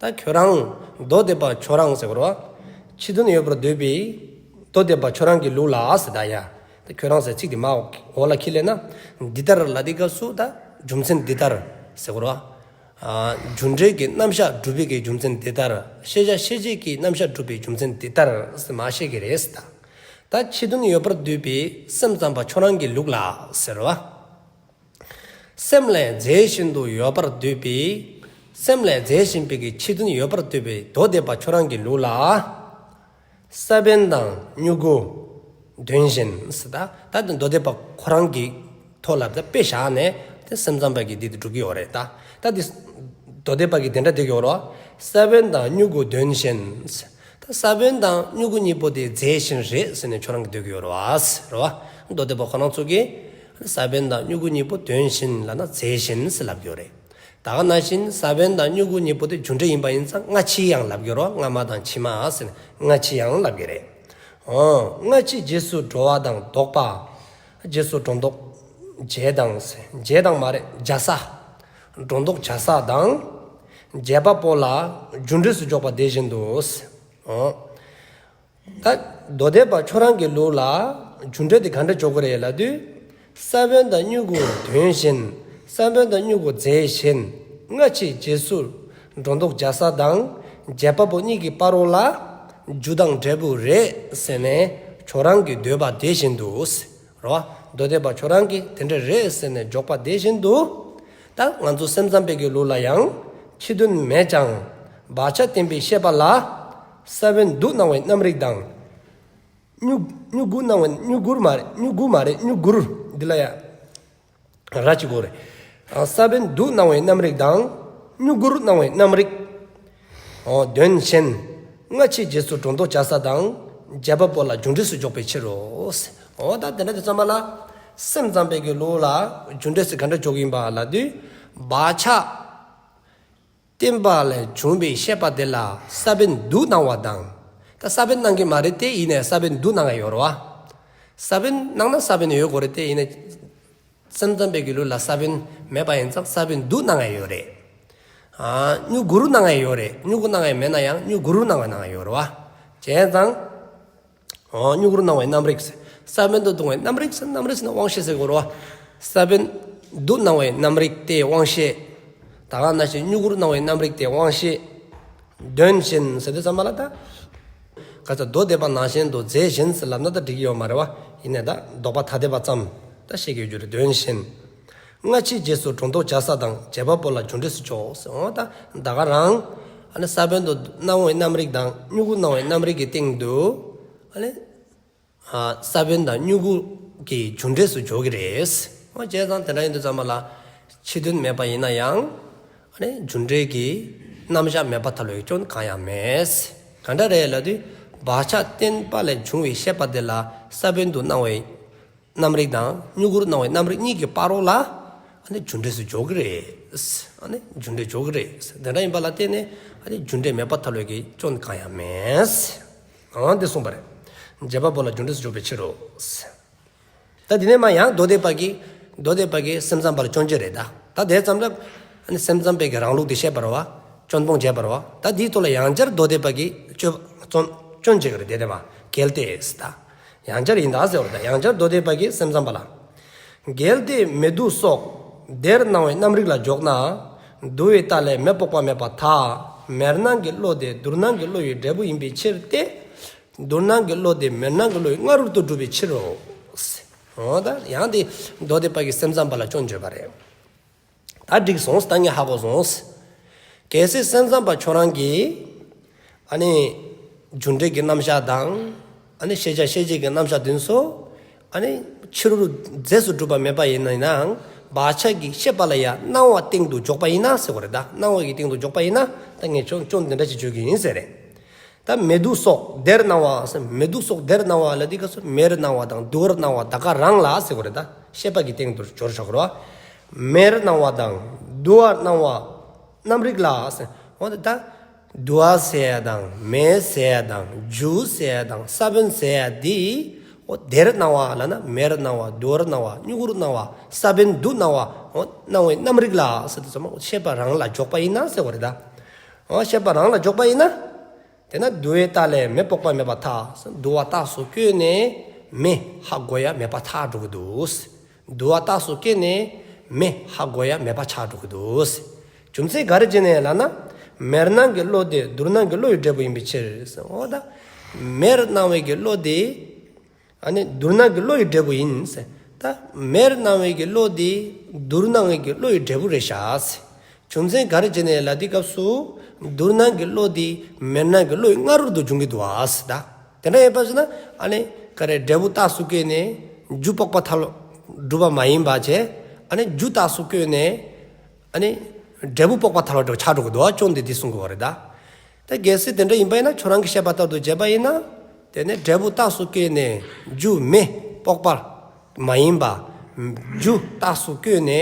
ལ། ད་ཁྱོད་རང་མདོ་སྡེ་པ་ཁྱོད་རང་ཟེར་དགོས་རེད་བ། ཕྱི་དོན་ཡོད་པར་འདོད་པའི་མདོ་སྡེ་པ་ཁྱོད་རང་གི་ལུགས་ལ་ཟེར་ད་ཡ། ད་ཁྱོད་རང་ཟེར་ཚིག་དེ་མ་འོག་ལ་ཁྱེར་ལེ་ན། འདི་ལྟར་ལ་དེའི་སྐབས་སུ་ད་རྒྱུ་མཚན་འདི་ལྟར་ཟེར་དགོས་རེད་བ། ཨ། རྒྱུ་འབྲས་ཀྱི་རྣམ་གཞག་སྒྲུབ་པའི་གི་རྒྱུ་མཚན་འདི་ལྟར། ཤེས་བྱ་ཤེས་བྱེད་ཀྱི་རྣམ་གཞག་སྒྲུབ་པའི་རྒྱུ་མཚན་འདི་ལྟར་ཟེར་མ་བཤད་ཀྱི་རེད་ཟེར་ད། ད་ཕྱི་དོན་ཡོད་པར་འདོད་པའི་སེམས་ཙམ་པ་ཁྱོད་རང་གི་ལུགས་ལ་ཟེར་བ། སེམས་ལས་རྫས་གཞན་དུ་ཡོད་པར་འདོད་པའི། སེམས་ལས་རྫས་གཞན་པའི་གི་ཕྱི་དོན་ཡོད་པར་འདོད་པའི་མདོ་སྡེ་པ་ཁྱོད་རང་གི་ལུགས་ལ། ས་བོན་དང་མྱུ་གུ་དོན་གཞན་ཟེར་ད། ད་དེ་མདོ་སྡེ་པ་ཁོ་རང་གི་ཐོག་ལ་ད་དཔེ་བཞག་ནས་དེ་སེམས་ཙམ་པ་གི་འདི་དེ་སྒྲུབ་ཀྱི་ཡོད་རེད་ད། ད་དེ་མདོ་སྡེ་པ་གི་དེ་འདྲ་འདོད་ཀྱི་ཡོད་རེད་བ། ས་བོན་དང་མྱུ་གུ་དོན་གཞན་ཟེར། ད་ས་བོན་དང་མྱུ་གུ་གཉིས་པོ་དེ་རྫས་གཞན་རེད་ཟེར་ནས་ཁྱོད་རང་གིས་འདོད་ཀྱི་ཡོད་རེད་བ། རེད་བ། མདོ་སྡེ་པ་ཁོ་རང་ཚོ་གིས་ས་བོན་དང་མྱུ་གུ་གཉིས་པོ་དོན་གཞན་ལབ་ན་རྫས་གཞན་ཟེར་ལབ་ཀྱི་ཡོད་རེད། ད་ག་ནང་བཞིན་ས་བོན་དང་མྱུ་གུ་གཉིས་པོ་དེ་རྒྱུ་འབྲས་ཡིན་པ་ཡིན་ཙང་སྔ་ཕྱི་ཡང་ལབ་ཀྱི་ཡོད་རེད་བ། སྔ་མ་དང་ཕྱི་མ་ཟེར་ནས་སྔ་ཕྱི་ཡང་ལབ་ཀྱི་རེད། འོ། སྔ་ཕྱི་རྗེས་སུ་འགྲོ་བ་དང་ལྡོག་པ། རྗེས་སུ་སྒྲོ་འདོགས་བྱས་དང་ཟེར། བྱས་དང་མ་རེད། བྱ་ས། སྒྲོ་འདོགས་བྱ་ས་དང་། བྱེད་པ་པོ་ལ་རྒྱུ་འབྲས་སུ་འཇོག་པ་དེ་བཞིན་དུ་ཟེར། འོ། ད་མདོ་སྡེ་པ་ཁྱོད་རང་གི་ལུགས་ལ་རྒྱུ་འབྲས་དེ་ག་འདྲ་འཇོག་གི་རེད་ལབ་དུས། ས་བོན་དང་མྱུ་གུ་དོན་གཞན། ས་བོན་དང་མྱུ་གུ་རྫས་གཞན། སྔ་ཕྱི་རྗེས་སུ་སྒྲོ་འདོགས་བྱ་ས་དང་། བྱེད་པ་པོ་གཉིས་ཀྱི་བར་རོ་ལ་རྒྱུ་དང་འབྲས་བུ་རེད་ཟེར་ནས་ཁྱོད་རང་གི་འདོད་པ་དེ་བཞིན་དུ་ཟེར། རོ། མདོ་སྡེ་པ་ཁྱོད་རང་གིས་དེ་འདྲ་རེད་ཟེར་ནས་འཇོག་པ་དེ་བཞིན་དུ། ད་ང་ཚོ་སེམས་ཙམ་པའི་གི་ལུགས་ལ་ཡང་ཕྱི་དོན་མེད་ཀྱང་བག་ཆགས་བརྟན་པའི་ཤེས་པ་ལ་ས་བོན་དུ་སྣང་བའི་རྣམ་རིག་དང་། མྱུ་མྱུ་གུ་སྣང་བའི་མྱུ་གུར་མ་རེད། མྱུ་གུ་མ་རེད། མྱུ་གུར། འདི་ལ་ཡང་ར་གཅིག་དགོས་རེད། ཨ། ས་བོན་དུ་སྣང་བའི་རྣམ་རིག་དང་། མྱུ་གུར་སྣང་བའི་རྣམ་རིག། འོ། དོན་གཞན། སྔ་ཕྱི་རྗེས་སུ་སྒྲོ་འདོགས་བྱ་ས་དང་། བྱེད་པ་པོ་ལ་རྒྱུ་འབྲས་སུ་འཇོག་པའི་ཕྱིར་རོ། འོ། ད་དེ་འདྲ་དུས་ཙམ་པ་ལ་སེམས་ཙམ་པའི་གི་ལུགས་ལ་རྒྱུ་འབྲས་སུ་ག་འདྲ་འཇོག་གི་ཡིན་པ་ལབ་དུས། བག་ཆགས་བརྟན་པ་ལས་བྱུང་བའི་ཤེས་པ་དེ་ལ་ས་བོན་དུ་སྣང་བ་དང་། ད་ས་བོན་སྣང་གི་མ་རེད་དེ། ཡིན་ནའི་ས་བོན་དུ་སྣང་ཡ་ཡོད་རེད་བ། ས་བོན་སྣང་ན་ས་བོན་ཡོད་དགོས་རེད་དེ། ཡིན་ནའི་སེམས་ཙམ་པའི་གི་ལུགས་ལ་ས་བོན་མེད་པ་ཡིན་ཙང་ས་བོན་དུ་སྣང་ཡ་ཡོད་རེད། ཨ། མྱུ་གུ་རུ་སྣང་ཡ་ཡོད་རེད། མྱུ་གུ་སྣང་ཡ་མེད་ན་ཡང་མྱུ་གུ་རུ་སྣང་བ་སྣང་ཡ་ཡོད་རེད་བ། བྱས་ཙང་། འོ། མྱུ་གུར་སྣང་བའི་རྣམ་རིག་ཟེར། ས་བོན་དུ་སྣང་བའི་རྣམ་རིག་ཟེར། རྣམ་རིག་ཟེར་ན་དབང་ཤེས་ཟེར་དགོས་རེད་བ། ས་བོན་དུ་སྣང་བའི་རྣམ་རིག་དེ་དབང་ཤེས། ད་ག་ནང་བཞིན་མྱུ་གུར་སྣང་བའི་རྣམ་རིག་དེ་དབང་ཤེས། དོན་གཞན་ཟེར་དུས་ཙམ་པ་ལ་ད། ག་ཚ་མདོ་སྡེ་པ་ནང་བཞིན་དུ་རྫས་གཞན་ཟེར་ལབ་ན་ད་འགྲིག་གི་ཡོད་མ་རེད་བ། ཡིན་ནའི་ད་ལྡོག་པ་ཐ་དད་པ་ཙམ་ད་བཤད་ཀྱི་ཡོད་རྒྱུ་རེད། དོན་གཞན། སྔ་ཕྱི་རྗེས་སུ་སྒྲོ་འདོགས་བྱ་ས་དང་བྱེད་པ་པོ་ལ་རྒྱུ་འབྲས་སུ་འཇོག་ཟེར། འོ་ད་ད་ག་རང་ཨ་ནི་ས་བོན་དུ་སྣང་བའི་རྣམ་རིག་དང་མྱུ་གུ་སྣང་བའི་རྣམ་རིག་གི་སྟེང་དུ་ཨ་ནི་ཨ་ས་བོན་དང་མྱུ་གུ་གི་རྒྱུ་འབྲས་སུ་འཇོག་གི་རེད། འོ་བྱས་ཙང་དེ་འདྲ་ཡིན་དུས་ཙམ་པ་ལ་ཕྱི་དོན་མེད་པ་ཡིན་ན་ཡང་ཨ་ནི་རྒྱུ་འབྲས་ཀྱི་རྣམ་གཞག་མེད་པ་ཐལ་བའི་སྐྱོན་གང་ཡང་མེད། ག་འདྲ་རེད་ལབ་དུས་བག་ཆགས་བརྟན་པ་ལས་བྱུང་བའི་ཤེས་པ་དེ་ལ་ས་བོན་དུ་སྣང་བའི་རྣམ་རིག་དང་མྱུ་གུར་སྣང་བའི་རྣམ་རིག་གཉིས་ཀྱི་བར་རོ་ལ་ ཨ་ནི་རྒྱུ་འབྲས་སུ་འཇོག་གི་རེད། ཨ་ནི་རྒྱུ་འབྲས་འཇོག་གི་རེད། དེ་འདྲ་ཡིན་པ་ལ་བརྟེན་ནས་ཨ་ནི་རྒྱུ་འབྲས་མེད་པར་ཐལ་བའི་གི་སྐྱོན་གང་ཡང་མེད། འོ་འདི་གསུངས་པ་རེད། རྗེས་དཔག་པོ་ལ་རྒྱུ་འབྲས་སུ་འཇོག་པའི་ཕྱིར་རོ། ད་དེ་ནས་མ་ཡང་མདོ་སྡེ་པ་གི་མདོ་སྡེ་པ་གི་སེམས་ཙམ་པ་ལ་སྐྱོན་བརྗོད་རེད་ད། ད་དེ་ཙམ་ལ་ཨ་ནི་སེམས་ཙམ་པའི་གི་རང་ལུགས་དེ་བཤད་པ་རེད་བ། སྐྱོན་སྤོང་བྱས་པ་རེད་བ། ད་དེའི་ཐོག་ལ་ཡང་བསྐྱར་མདོ་སྡེ་པ་གི་སྐྱོན་སྐྱོན་བརྗོད་ཀྱི་རེད་དེ་དེ་མ་གལ་ཏེ་ད། ཡང་བསྐྱར་ཡིན་ད་ཟེར་བ་རེད་ད། ཡང་བསྐྱར་མདོ་སྡེ་པ་གི་སེམས་ཙམ་པ་ལ། གལ་ཏེ་མེ་དུ་སོགས་དེར་སྣང་བའི་རྣམ་རིག་ལ་འཇོག་ན། དུ་བའི་རྟགས་ལས་མེ་དཔོག་པ་མེད་པར་ཐལ། མེར་སྣང་གི་བློ་དེ་དུར་སྣང་གི་བློ་ཡི་འབྲས་བུ་ཡིན་པའི་ཕྱིར་ཏེ། དུར་སྣང་གི་བློ་དེ་མེར་སྣང་གི་བློ་ཡི་སྔ་རོལ་ཏུ་གྲུབ་པའི་ཕྱིར་རོ། འོ་ད་ཡང་དེ་མདོ་སྡེ་པ་གི་སེམས་ཙམ་པ་ལ་སྐྱོན་བརྗོད་པ་རེད། ད་འགྲིག་སོང་། ད་ངས་ཧ་གོ་སོང་། གལ་སྲིད་སེམས་ཙམ་པ་ཁྱོད་རང་གིས་ཨ་ནི་རྒྱུ་འབྲས་ཀྱི་རྣམ་གཞག་དང་ཨ་ནི་ཤེས་བྱ་ཤེས་བྱེད་ཀྱི་རྣམ་གཞག་དེ་ཚོ་ཨ་ནི་ཕྱི་རོལ་རྫས་སུ་གྲུབ་པ་མེད་པ་ཡིན་ན་ཡང་བག་ཆགས་ཀྱི་ཤེས་པ་ལ་ཡང་སྣང་བ་སྟེང་དུ་འཇོག་པ་ཡིན་ན་ཟེར་བ་རེད་ད། སྣང་བ་གི་སྟེང་དུ་འཇོག་པ་ཡིན་ན་ད་ངས་སྐྱོན་སྐྱོན་འདི་འདྲ་ཞིག་བརྗོད་ཀྱི་ཡིན་ཟེར་རེད། ད་མེ་དུ་སོགས་དེར་སྣང་བ་ཟེར། མེ་དུ་སོགས་དེར་སྣང་བ་ལ་འདི་ག་སོ་མེར་སྣང་བ་དང་དུ་བར་སྣང་བ་ད་ག་རང་ལ་ཟེར་བ་རེད་ད། ཤེས་པ་གི་སྟེང་དུ་སྦྱོར་ཆོག་རོ། མེར་སྣང་བ་དང་དུ་བར་སྣང་བ་རྣམ་རིག་ལ་ཟེར། འོ་ད་དུ་བ་ཟེར་ཡ་དང་མེ་ཟེར་ཡ་དང་རྒྱུ་ཟེར་ཡ་དང་ས་བོན་ཟེར་ཡ་འདི་འོ་དེར་སྣང་བ་ལ་ན་མེར་སྣང་བ་དུ་བར་སྣང་བ་མྱུ་གུར་སྣང་བ་ས་བོན་དུ་སྣང་བ་འོ་སྣང་བའི་རྣམ་རིག་ལ་ཟེར་དུས་ཙམ་པ་ཤེས་པ་རང་ལ་འཇོག་པ་ཡིན་ན་ཟེར་བ་རེད་ད། འོ་ཤེས་པ་རང་ལ་འཇོག་པ་ཡིན་ན། དེས་ན་དུ་བའི་རྟགས་ལས་མེ་དཔོག་པ་མེད་པར་ཐལ། དུ་བ་རྟགས་སུ་བཀོད་ནས་མེ་ཧ་གོ་ཡ་མེད་པ་ཆགས་འགྲོ་གི་འདུག། དུ་བ་རྟགས་སུ་བཀོད་ནས་མེ་ཧ་གོ་ཡ་མེད་པ་ཆགས་འགྲོ་གི་འདུག། རྒྱུ་མཚན་ག་རེ་བྱས་ནས་ལབ་ན། མེར་སྣང་གི་བློ་དེ་དུར་སྣང་གི་བློ་ཡི་འབྲས་བུ་ཡིན་པའི་ཕྱིར། འོ་ད་མེར་སྣང་བའི་གི་བློ་དེ་ཨ་ནི་དུར་སྣང་གི་བློ་ཡི་འབྲས་བུ་ཡིན་ཟེར། ད་མེར་སྣང་བའི་གི་བློ་དེ་དུར་སྣང་བའི་གི་བློ་ཡི་འབྲས་བུ་རེད་ཤག་ཟེར། རྒྱུ་མཚན་ག་རེ་བྱས་ནས་ལབ་དུས་སྐབས་སུ་དུར་སྣང་གི་བློ་དེ་མེར་སྣང་གི་བློ་ཡི་སྔ་རོལ་དུ་འབྱུང་གི་འདུག་ཨ་ཟེར་ད། དེ་འདྲ་ཡིན་པ་ཟེར་ན་ཨ་ནི་ག་རེ་འབྲས་བུ་རྟགས་སུ་བཀོད་ནས་རྒྱུ་དཔོག་པ་ཐལ་གྲུབ་པ་མ་ཡིན་པ་བྱས། ཨ་ནི་རྒྱུ་རྟགས་སུ་བཀོད་ནས་ཨ་ནི་འབྲས་བུ་དཔོག་པ་ཐལ་བ་འདྲ་ཆགས་འགྲོ་གི་འདུག་བ། སྐྱོན་དེ་འདི་གསུང་གི་བ་རེད་ད། ད་གལ་སྲིད་དེ་འདྲ་ཡིན་པ་ཡིན་ན་ཁྱོད་རང་གི་བཤད་པ་ལྟར་དུ་བྱས་པ་ཡིན་ན། དེ་ནས་འབྲས་བུ་རྟགས་སུ་བཀོད་ནས་རྒྱུ་མེ་དཔོག་པ་མ་ཡིན་པ། རྒྱུ་རྟགས་སུ་བཀོད་ནས་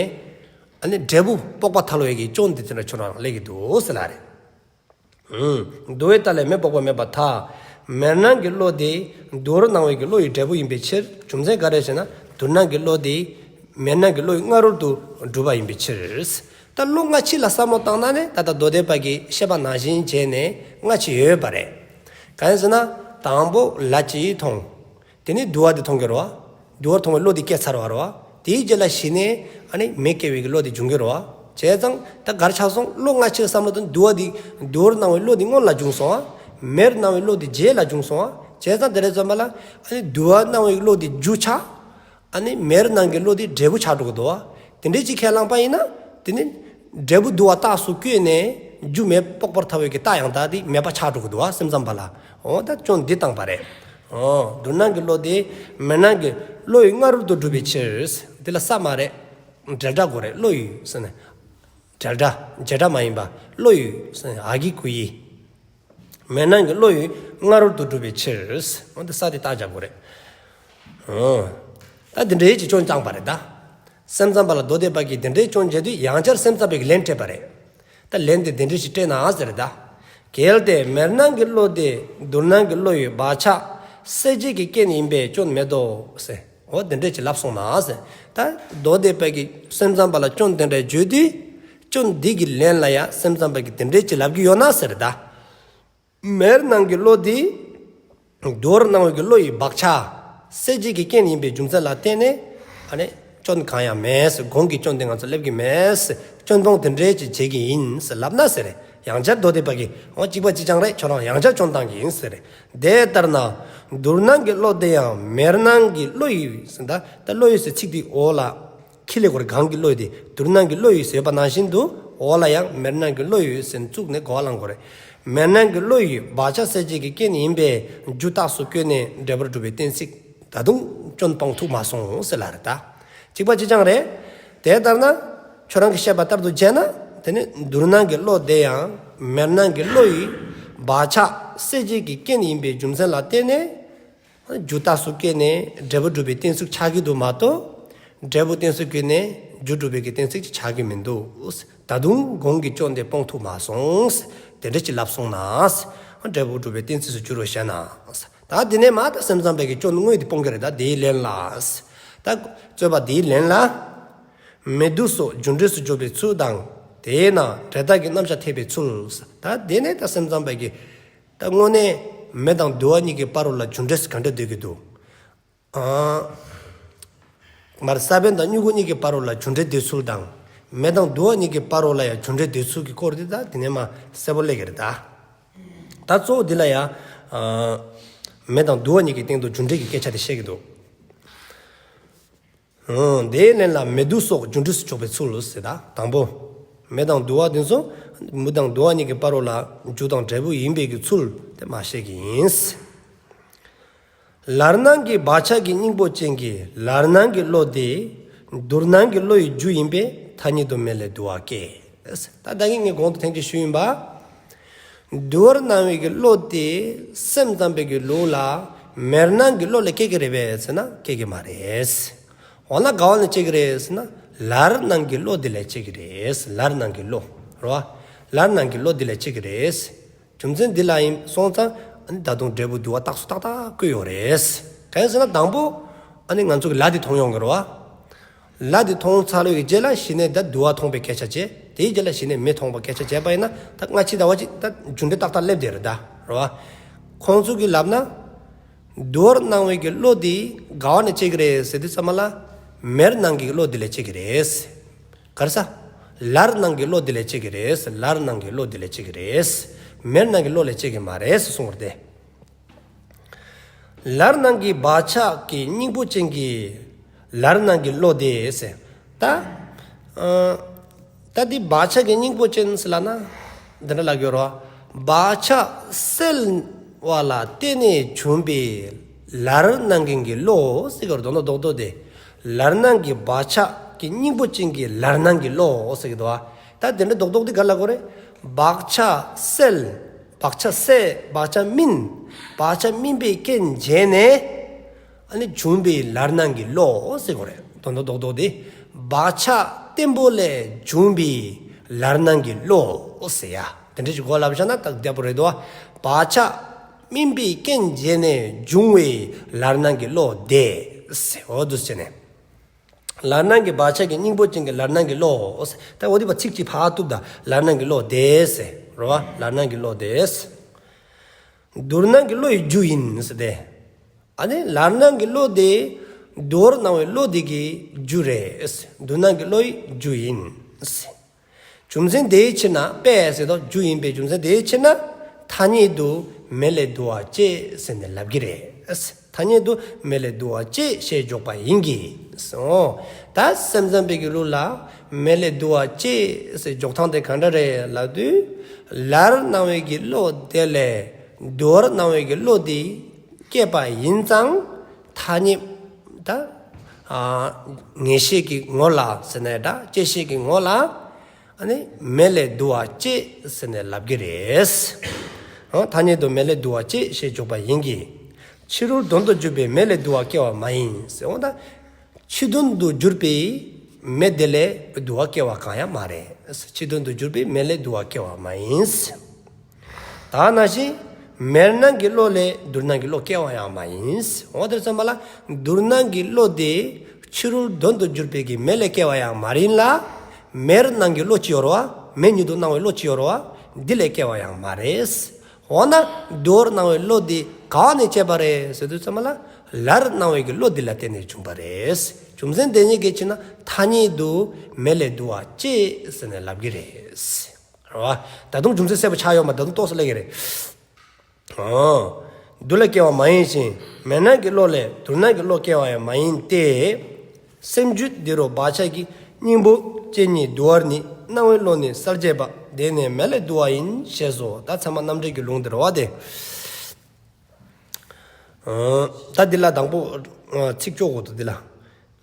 ཨ་ནི་འབྲས་བུ་དཔོག་པ་ཐལ་བའི་གི་སྐྱོན་དེ་དེ་འདྲ་ཁྱོད་རང་སླེབས་ཀྱི་འདུག་ཟེར་ལ་རེད། ཨུམ། དུ་བའི་རྟགས་ལས་མེ་དཔོག་པ་མེད་པར་ཐལ། མེར་སྣང་གི་བློ་དེ་དུ་བར་སྣང་བའི་གི་བློ་ཡི་འབྲས་བུ་ཡིན་པའི་ཕྱིར། རྒྱུ་མཚན་ག་རེ་ཟེར་ན་དུར་སྣང་གི་བློ་དེ་མེར་སྣང་གི་བློ་ཡི་སྔ་རོལ་དུ་གྲུབ་པ་ཡིན་པའི་ཕྱིར། ད་བློ་སྔ་ཕྱི་ལ་བསམ་བློ་བཏང་ན་ནི་ད་ལྟ་མདོ་སྡེ་པ་གི་བཤད་པ་ནང་བཞིན་བྱས་ནས་སྔ་ཕྱི་ཡོད་པ་རེད། གང་ཡིན་ཟེར་ན་དང་པོ་ལ་ཅི་མཐོང་། དེ་ནས་དུ་བ་དེ་མཐོང་གི་རེད་བ། དུ་བར་མཐོང་བའི་བློ་དེ་སྐྱེས་ཚར་བ་རེད་བ། དེའི་རྗེས་ལ་གཞི་ནས་ཨ་ནི་མེ་སྐྱེ་བའི་གི་བློ་དེ་འབྱུང་གི་རེད་བ། བྱས་ཙང་ད་གར་ཆགས་སོང་། བློ་སྔ་ཕྱིར་བསམ་བློ་དང་དུ་བ་དེ་དུ་བར་སྣང་བའི་བློ་དེ་སྔོན་ལ་བྱུང་སོང་བ། མེར་སྣང་བའི་བློ་དེ་རྗེས་ལ་བྱུང་སོང་བ། བྱས་ཙང་དེ་རེད་ཙམ་པ་ལ་ཨ་ནི་དུ་བ་སྣང་བའི་བློ་དེ་རྒྱུ་ཆགས། ཨ་ནི་མེར་སྣང་གི་བློ་དེ་འབྲས་བུ་ཆགས་འགྲོ་གི་འདུག་བ། དེ་འདྲའི་ཅིག་ཁས་བླངས་པ་ཡིན་ན། དེ་ནི་འབྲས་བུ་དུ་བ་རྟགས་སུ་བཀོད་ནས་རྒྱུ་མེ་དཔོག་པར་ཐལ་བའི་གི་རྟགས་ཡང་དག་དེ་མེད་པ་ཆགས་འགྲོ་གི་འདུག་བ། སེམས་ཙམ་པ་ལ། འོ་ད་སྐྱོན་འདི་བཏང་པ་རེད། འོ་དུར་སྣང་གི་བློ་དེ་མེར་སྣང་གི་བློ་ཡི་སྔ་རོལ་དུ་གྲུབ་པའི་ཕྱིར། འདི་ལ་ས་མ་རེད། འབྲེལ་སྒྲ་དགོས་རེད། བློ་ཡི་ཟེར་ནས། འབྲེལ་སྒྲ་བྱེད་སྒྲ་མ་ཡིན་པ། བློ་ཡི་ཟེར་ནས་ཨ་གི་གུ་ཡི། མེར་སྣང་གི་བློ་ཡི་སྔ་རོལ་དུ་གྲུབ་པའི་ཕྱིར། འོ་འདི་ས་དེ་རྟགས་རྒྱག་དགོས་རེད། འོ། ད་འདི་འདྲའི་ཅིག་སྐྱོན་བཏང་པ་རེད་ད། སེམས་ཙམ་པ་ལ་མདོ་སྡེ་པ་གིས་འདི་འདྲའི་སྐྱོན་བྱས་དུས་ཡང་བསྐྱར་སེམས་ཙམ་པའི་གི་ལན་སྤྲད་པ་རེད། ད་ལན་དེ་འདི་འདྲའི་ཞིག་སྤྲད་ན་ཟེར་རེད་ད། གལ་ཏེ་མེར་སྣང་གི་བློ་དེ་དུར་སྣང་གི་བློ་ཡི་བག་ཆགས་སད་བྱེད་ཀྱི་རྐྱེན་ཡིན་པས་སྐྱོན་མེད་དོ་ཟེར། འོ་འདི་འདྲའི་ཅིག་ལབ་སོང་ན་ཟེར། ད་མདོ་སྡེ་པ་གིས་སེམས་ཙམ་པ་ལ་སྐྱོན་འདི་འདྲ་བརྗོད་དུས། སྐྱོན་འདི་གི་ལན་ལ་ཡང་སེམས་ཙམ་པ་གིས་འདི་འདྲའི་ཅིག་ལབ་ཀྱི་ཡོད་ན་ཟེར་རེད་ད། མེར་སྣང་གི་བློ་འདི། དུ་བར་སྣང་བའི་གི་བློ་ཡི་བག་ཆགས་སད་བྱེད་ཀྱི་རྐྱེན་ཡིན་པའི་རྒྱུ་མཚན་ལ་བརྟེན་ནས་ཨ་ནི་སྐྱོན་གང་ཡང་མེད་ཟེར། གོང་གི་སྐྱོན་དེ་ང་ཚོ་སླེབས་ཀྱི་མེད་ཟེར། སྐྱོན་སྤོང་དེ་འདྲའི་ཅིག་བྱེད་ཀྱི་ཡིན་ཟེར་ལབ་ན་ཟེར་རེད། ཡང་བསྐྱར་མདོ་སྡེ་པ་གིས་འོ་གཅིག་པ་གཅིག་རྐྱང་རེད། ཁྱོད་རང་ཡང་བསྐྱར་སྐྱོན་བཏང་གི་ཡིན་ཟེར་རེད། དེ་ལྟར་ན་དུར་སྣང་གི་བློ་དེ་ཡང་མེར་སྣང་གི་བློ་ཡི་ཟེར། ད་ད་བློ་ཡི་ཟེར་ཚིག་དེ་འོག་ལ། ཁྱི་ལས་སྐོར་གང་གི་བློ་ཡི་དེ་དུར་སྣང་གི་བློ་ཡི་ཟེར་བ་ནང་བཞིན་དུ་འོག་ལ་ཡང་མེར་སྣང་གི་བློ་ཡི་ཟེར་བཙུགས་ནས་གོ་བ་བླང་དགོས་རེད། མེར་སྣང་གི་བློ་ཡི་བག་ཆགས་སད་བྱེད་ཀྱི་རྐྱེན་ཡིན་པས་རྒྱུ་རྟགས་སུ་བཀོད་ནས་འབྲས་བུར་གྲུབ་པའི་གཏན་ཚིགས་ད་དུང་སྐྱོན་སྤང་ཐུབ་མ་སོང་ཟེར་ལ་རེད་ད། གཅིག་པ་གཅིག་རྐྱང་རེད། དེ་ལྟར་ན་ཁྱོད་རང་གི་བཤད་པ་ལྟར་དུ་བྱས་ན་དེ་ནི་དུར་སྣང་གི་བློ་དེ་ཡང་མེར་སྣང་གི་བློ་ཡི་བག་ཆགས་སད་བྱེད་ཀྱི་རྐྱེན་ཡིན་པའི་རྒྱུ་མཚན་ལ་བརྟེན་ནས། རྒྱུ་རྟགས་སུ་བཀོད་ནས་འབྲས་བུ་གྲུབ་པའི་གཏན་ཚིགས་ཆགས་ཀྱི་འདུག་མ་གཏོགས། འབྲས་བུ་གཏན་ཚིགས་བཀོད་ནས་ རྒྱུ་སྒྲུབ་པའི་གི་གཏན་ཚིགས་ཅིག་ཆགས་ཀྱི་མི་འདུག། ད་དུང་གོང་གི་སྐྱོན་དེ་སྤོང་ཐུབ་མ་སོང་། དེ་འདྲ་ཅིག་ལབ་སོང་ན། འབྲས་བུ་སྒྲུབ་པའི་གཏན་ཚིགས་སུ་འགྱུར་རོ་ཞེ་ན། ད་དེ་ནས་མ་ད་སེམས་ཙམ་པའི་གི་སྐྱོན་དངོས་དེ་སྤོང་གི་རེད། ད་དེའི་ལན་ལ། ད་རྩོད་པ་དེའི་ལན་ལ། མེ་དུ་སོགས་རྒྱུ་འབྲས་སུ་འཇོག་པའི་ཚུལ་དང་། དེས་ན་འབྲས་རྟགས་ཀྱི་རྣམ་གཞག་འཐད་པའི་ཚུལ། ད་དེ་ནས་ད་སེམས་ཙམ་པའི་གི། ད་དངོས་གནས་མེ་དང་དུ་བ་གཉིས་ཀྱི་བར་རུ་ལ་རྒྱུ་འབྲས་སུ་ག་འདྲ་འདོད་ཀྱི་འདུག། ཨ། མར་ས་བོན་དང་མྱུ་གུ་གཉིས་ཀྱི་བར་རུ་ལ་རྒྱུ་འབྲས་འདོད་ཚུལ་དང་། མེ་དང་དུ་བ་གཉིས་ཀྱི་བར་རུ་ལ་ཡང་རྒྱུ་འབྲས་འདོད་ཚུལ་གྱི་སྐོར་དེ་ད་དེ་ནས་མ་གསལ་པོ་སླེབས་ཀྱི་རེད་ད། ད་གཙོ་བོ་འདི་ལ་ཡང་། ཨ། མེ་དང་དུ་བ་གཉིས་ཀྱི་སྟེང་དུ་རྒྱུ་འབྲས་ཀྱི་སྐད་ཆ་དེ་བཤད་ཀྱི་འདུག། ཨ། དེའི་ལན་ལ་མེ་དུ་སོགས་རྒྱུ་འབྲས་སུ་འཇོག་པའི་ཚུལ་ཟེར་ད་དང་པོ། མེ་དང་དུ་བ་དེ་ཚོ། མེ་དང་དུ་བ་གཉིས་ཀྱི་བར་རུ་ལ་རྒྱུ་དང་འབྲས་བུ་ཡིན་པའི་གི་ཚུལ་དེ་མ་བཤད་ཀྱི་ཡིན། ལར་སྣང་གི་བག་ཆགས་ཀྱི་སྙིང་པོ་ཅན་གྱི་ལར་སྣང་གི་བློ་དེ། དུར་སྣང་གི་བློ་ཡི་རྒྱུ་ཡིན་པས་ཐ་སྙད་དུ་མེ་ལས་དུ་བ་སྐྱེ། ད་ད་གིན་ངས་གོང་དུ་ཐེངས་གཅིག་ཞུས་ཡིན་པ། དུར་སྣང་བའི་གི་བློ་དེ་སེམས་ཙམ་པའི་གི་ལུགས་ལ་མེར་སྣང་གི་བློ་ལས་སྐྱེ་གི་རེད་པས་ཟེར་ན་སྐྱེ་གི་མ་རེད། འོ་ན་ག་བ་ནས་སྐྱེ་གི་རེད་ཟེར་ན་ལར་སྣང་གི་བློ་དེ་ལས་སྐྱེ་གི་རེད། ལར་སྣང་གི་བློ། རེད་བ། ལར་སྣང་གི་བློ་དེ་ལས་སྐྱེ་གི་རེད། རྒྱུ་མཚན་འདི་ལ་ཡིན་སོང་ཙང་ཨ་ནི་ད་དུང་འབྲས་བུ་དུ་བ་རྟགས་སུ་ཏག་ཏག་བཀོད་ཡོད་རེད། གང་ཡིན་ཟེར་ན་དང་པོ་ཨ་ནི་ང་ཚོ་གི་ལ་དེ་མཐོང་ཡོང་གི་རེད་བ། ལ་དེ་མཐོང་ཚར་བའི་རྗེས་ལ་གཞི་ནས་ད་དུ་བ་མཐོང་པའི་སྐད་ཆ་བྱས། དེའི་རྗེས་ལ་གཞི་ནས་མེ་མཐོང་བའི་སྐད་ཆ་བྱས་པ་ཡིན་ན་ད་སྔ་ཕྱི་ཟླ་བ་གཅིག་ད་རྒྱུ་འབྲས་ཏག་ཏག་སླེབས་བསྡད་རེད་ད། རེད་བ། ཁོང་ཚོ་གིས་ལབ་ན། དུར་སྣང་བའི་གི་བློ་དེ་ག་བ་ནས་སྐྱེ་གི་རེད་ཟེར་དུས་ཙམ་པ་ལ། མེར་སྣང་གི་བློ་དེ་ལས་སྐྱེ་གི་རེད། ག་རེ་ཟ། ལར་སྣང་གི་བློ་དེ་ལས་སྐྱེ་གི་རེད། ལར་སྣང་གི་བློ་དེ་ལས་སྐྱེ་གི་རེད། མེར་སྣང་གི་བློ་ལས་སྐྱེ་གི་མ་རེད་ཟེར་གསུངས་པ་རེད་དེ། ལར་སྣང་གི་བག་ཆགས་ཀྱི་སྙིང་པོ་ཅན་གྱི་ལར་སྣང་གི་བློ་དེ་ཟེར། ད། ཨ། ད་འདི་བག་ཆགས་ཀྱི་སྙིང་པོ་ཅན་ཟེར་ལབ་ན། འདི་འདྲ་ལབ་ཀྱི་ཡོད་རེད་བ། བག་ཆགས་སད་པ་ལ་བརྟེན་ནས་བྱུང་བའི་ལར་སྣང་མཁན་གྱི་བློ་ཟེར་གྱི་ཡོད་རེད། མདོར་ན་རྡོག་རྡོག་དེ། ལར་སྣང་གི་བག་ཆགས་ཀྱི་སྙིང་པོ་ཅན་གྱི་ལར་སྣང་གི་བློ་ཟེར་གྱི་འདུག་བ། ད་དེ་འདྲ་རྡོག་རྡོག་དེ་ག་ལབ་དགོས་རེད། བག་ཆགས་སད། བག་ཆགས་སད། བག་ཆགས་སྨིན། བག་ཆགས་སྨིན་པའི་རྐྱེན་བྱས་ནས། ཨ་ནི་བྱུང་བའི་ལར་སྣང་གི་བློ་ཟེར་དགོས་རེད། མདོར་ན་རྡོག་རྡོག་དེ། བག་ཆགས་བརྟན་པོ་ལས་བྱུང་བའི་ལར་སྣང་གི་བློ་ཟེར་ཡ། དེ་འདྲ་ཞིག་གོ་ལབ་བཞག་ན་ཏག་བདེ་པོ་རེད་དོ། བག་ཆགས་སྨིན་པའི་རྐྱེན་བྱས་ནས་བྱུང་བའི་ལར་སྣང་གི་བློ་དེ་ཟེར། འོ་འདུག་སེ་བྱས་ནས། ལར་སྣང་གི་བག་ཆགས་ཀྱི་སྙིང་པོ་ཅན་གྱི་ལར་སྣང་གི་བློ་ཟེར། ད་འོ་དེ་བ་ཚིག་གཅིག་ཕར་གཏུབ་ད། ལར་སྣང་གི་བློ་དེ་ཟེར། རེད་བ། ལར་སྣང་གི་བློ་དེ་ཟེར། དུར་སྣང་གི་བློ་ཡི་རྒྱུ་ཡིན་ཟེར་ཏེ། ཨ་ནི་ལར་སྣང་གི་བློ་དེ་དུར་སྣང་བའི་བློ་དེ་གི་རྒྱུ་རེད། དུར་སྣང་གི་བློ་ཡི་རྒྱུ་ཡིན། རྒྱུ་མཚན་དེའི་ཕྱིར་ན་པས་ཟེར་དོ། རྒྱུ་ཡིན་པའི་རྒྱུ་མཚན་དེའི་ཕྱིར་ན་ཐ་སྙད་དུ་མེ་ལས་དུ་བ་སྐྱེ་ཟེར་ནས་ལབ་ཀྱི་རེད། ཐ་སྙད་དུ་མེ་ལས་དུ་བ་སྐྱེ་ཞེས་འཇོག་པ་ཡིན་གྱི། ད་སེམས་ཙམ་པའི་གི་ལུགས་ལ་མེ་ལས་དུ་བ་སྐྱེ་ཟེར་འཇོག་སྟངས་དེ་ག་འདྲ་རེད་ལབ་དུས། ལར་སྣང་བའི་གི་བློ་དེ་ལས་དུར་སྣང་བའི་གི་བློ་དེ་སྐྱེས་པ་ཡིན་ཙང་། ཐ་སྙད་ད་ཨ་ངེས་ཤེས་ཀྱི་ངོ་ལ་ཟེར་ནས་ད་སྐྱེད་བྱེད་ཀྱི་ངོ་ལ་ཨ་ནི་མེ་ལས་དུ་བ་སྐྱེ་ཟེར་ནས་ལབ་ཀྱི་རེད། ཨ་ཐ་སྙད་དུ་མེ་ལས་དུ་བ་སྐྱེ་ཞེས་འཇོག་པ་ཡིན་གྱི། ཕྱི་རོལ་དོན་དུ་གྱུར་པའི་མེ་ལས་དུ་བ་སྐྱེ་བ་མ་ཡིན་ཟེར། འོ་ད་ཕྱི་དོན་དུ་གྱུར་པའི་མེ་དེ་ལས་དུ་བ་སྐྱེ་བ་གང་ཡང་མ་རེད། ཕྱི་དོན་དུ་གྱུར་པའི་མེ་ལས་དུ་བ་སྐྱེ་བ་མ་ཡིན། ད་ནང་བཞིན་མེར་སྣང་གི་བློ་ལས་དུར་སྣང་གི་བློ་སྐྱེ་བ་ཡང་མ་ཡིན། འོ་དེར་ཙམ་པ་ལ་དུར་སྣང་གི་བློ་དེ་ཕྱི་རོལ་དོན་དུ་གྱུར་པའི་གི་མེ་ལས་སྐྱེ་བ་ཡང་མ་ཡིན་ལ། མེར་སྣང་གི་བློ་ཅིག་ཡོད་རེད་བ། མེ་ཉིད་དུ་སྣང་བའི་བློ་ཅིག་ཡོད་རེད་བ། འདི་ལས་སྐྱེ་བ་ཡང་མ་རེད། འོ་ན་དུར་སྣང་བའི་བློ་འདི་ག་ནས་སྐྱེས་པ་རེད་ཟེར་དུས་ཙམ་པ་ལ་ལར་སྣང་བའི་གི་བློ་འདི་ལ་བརྟེན་ནས་བྱུང་བ་རེད། རྒྱུ་མཚན་དེ་ཉིད་ཀྱི་ཕྱིར་ན་ཐ་སྙད་དུ་མེ་ལས་དུ་བ་སྐྱེ་ཟེར་ནས་ལབ་ཀྱི་རེད། རེད་བ། ད་དུང་རྒྱུ་མཚན་གསལ་པོ་ཆགས་ཡོད་མ། ད་དུང་ཏོག་ཙམ་སླེབས་ཀྱི་རེད། ཨོ། དུ་ལས་སྐྱེ་བ་མ་ཡིན་ཞིང་མེར་སྣང་གི་བློ་ལས་དུར་སྣང་གི་བློ་སྐྱེ་བ་ཡང་མ་ཡིན་ཏེ། སེམས་རྒྱུད་འདི་རུ་བག་ཆགས་ཀྱི་སྙིང་པོ་ཅན་ཉིད་དུ་བར་ནི་སྣང་བའི་བློ་ནི་གསལ་བྱེད་པ། དེ་ནི་མེ་ལས་དུ་བ་ཡིན་ཞེས་སོ། ད་ཚད་མ་རྣམ་འགྲེལ་གྱི་ལུང་འདི་རེད་བ་དེ། ཨོ། ད་འདི་ལ་དང་པོ་ཨ་ཚིག་སྐྱོ་བོ་དུ་འདི་ལ།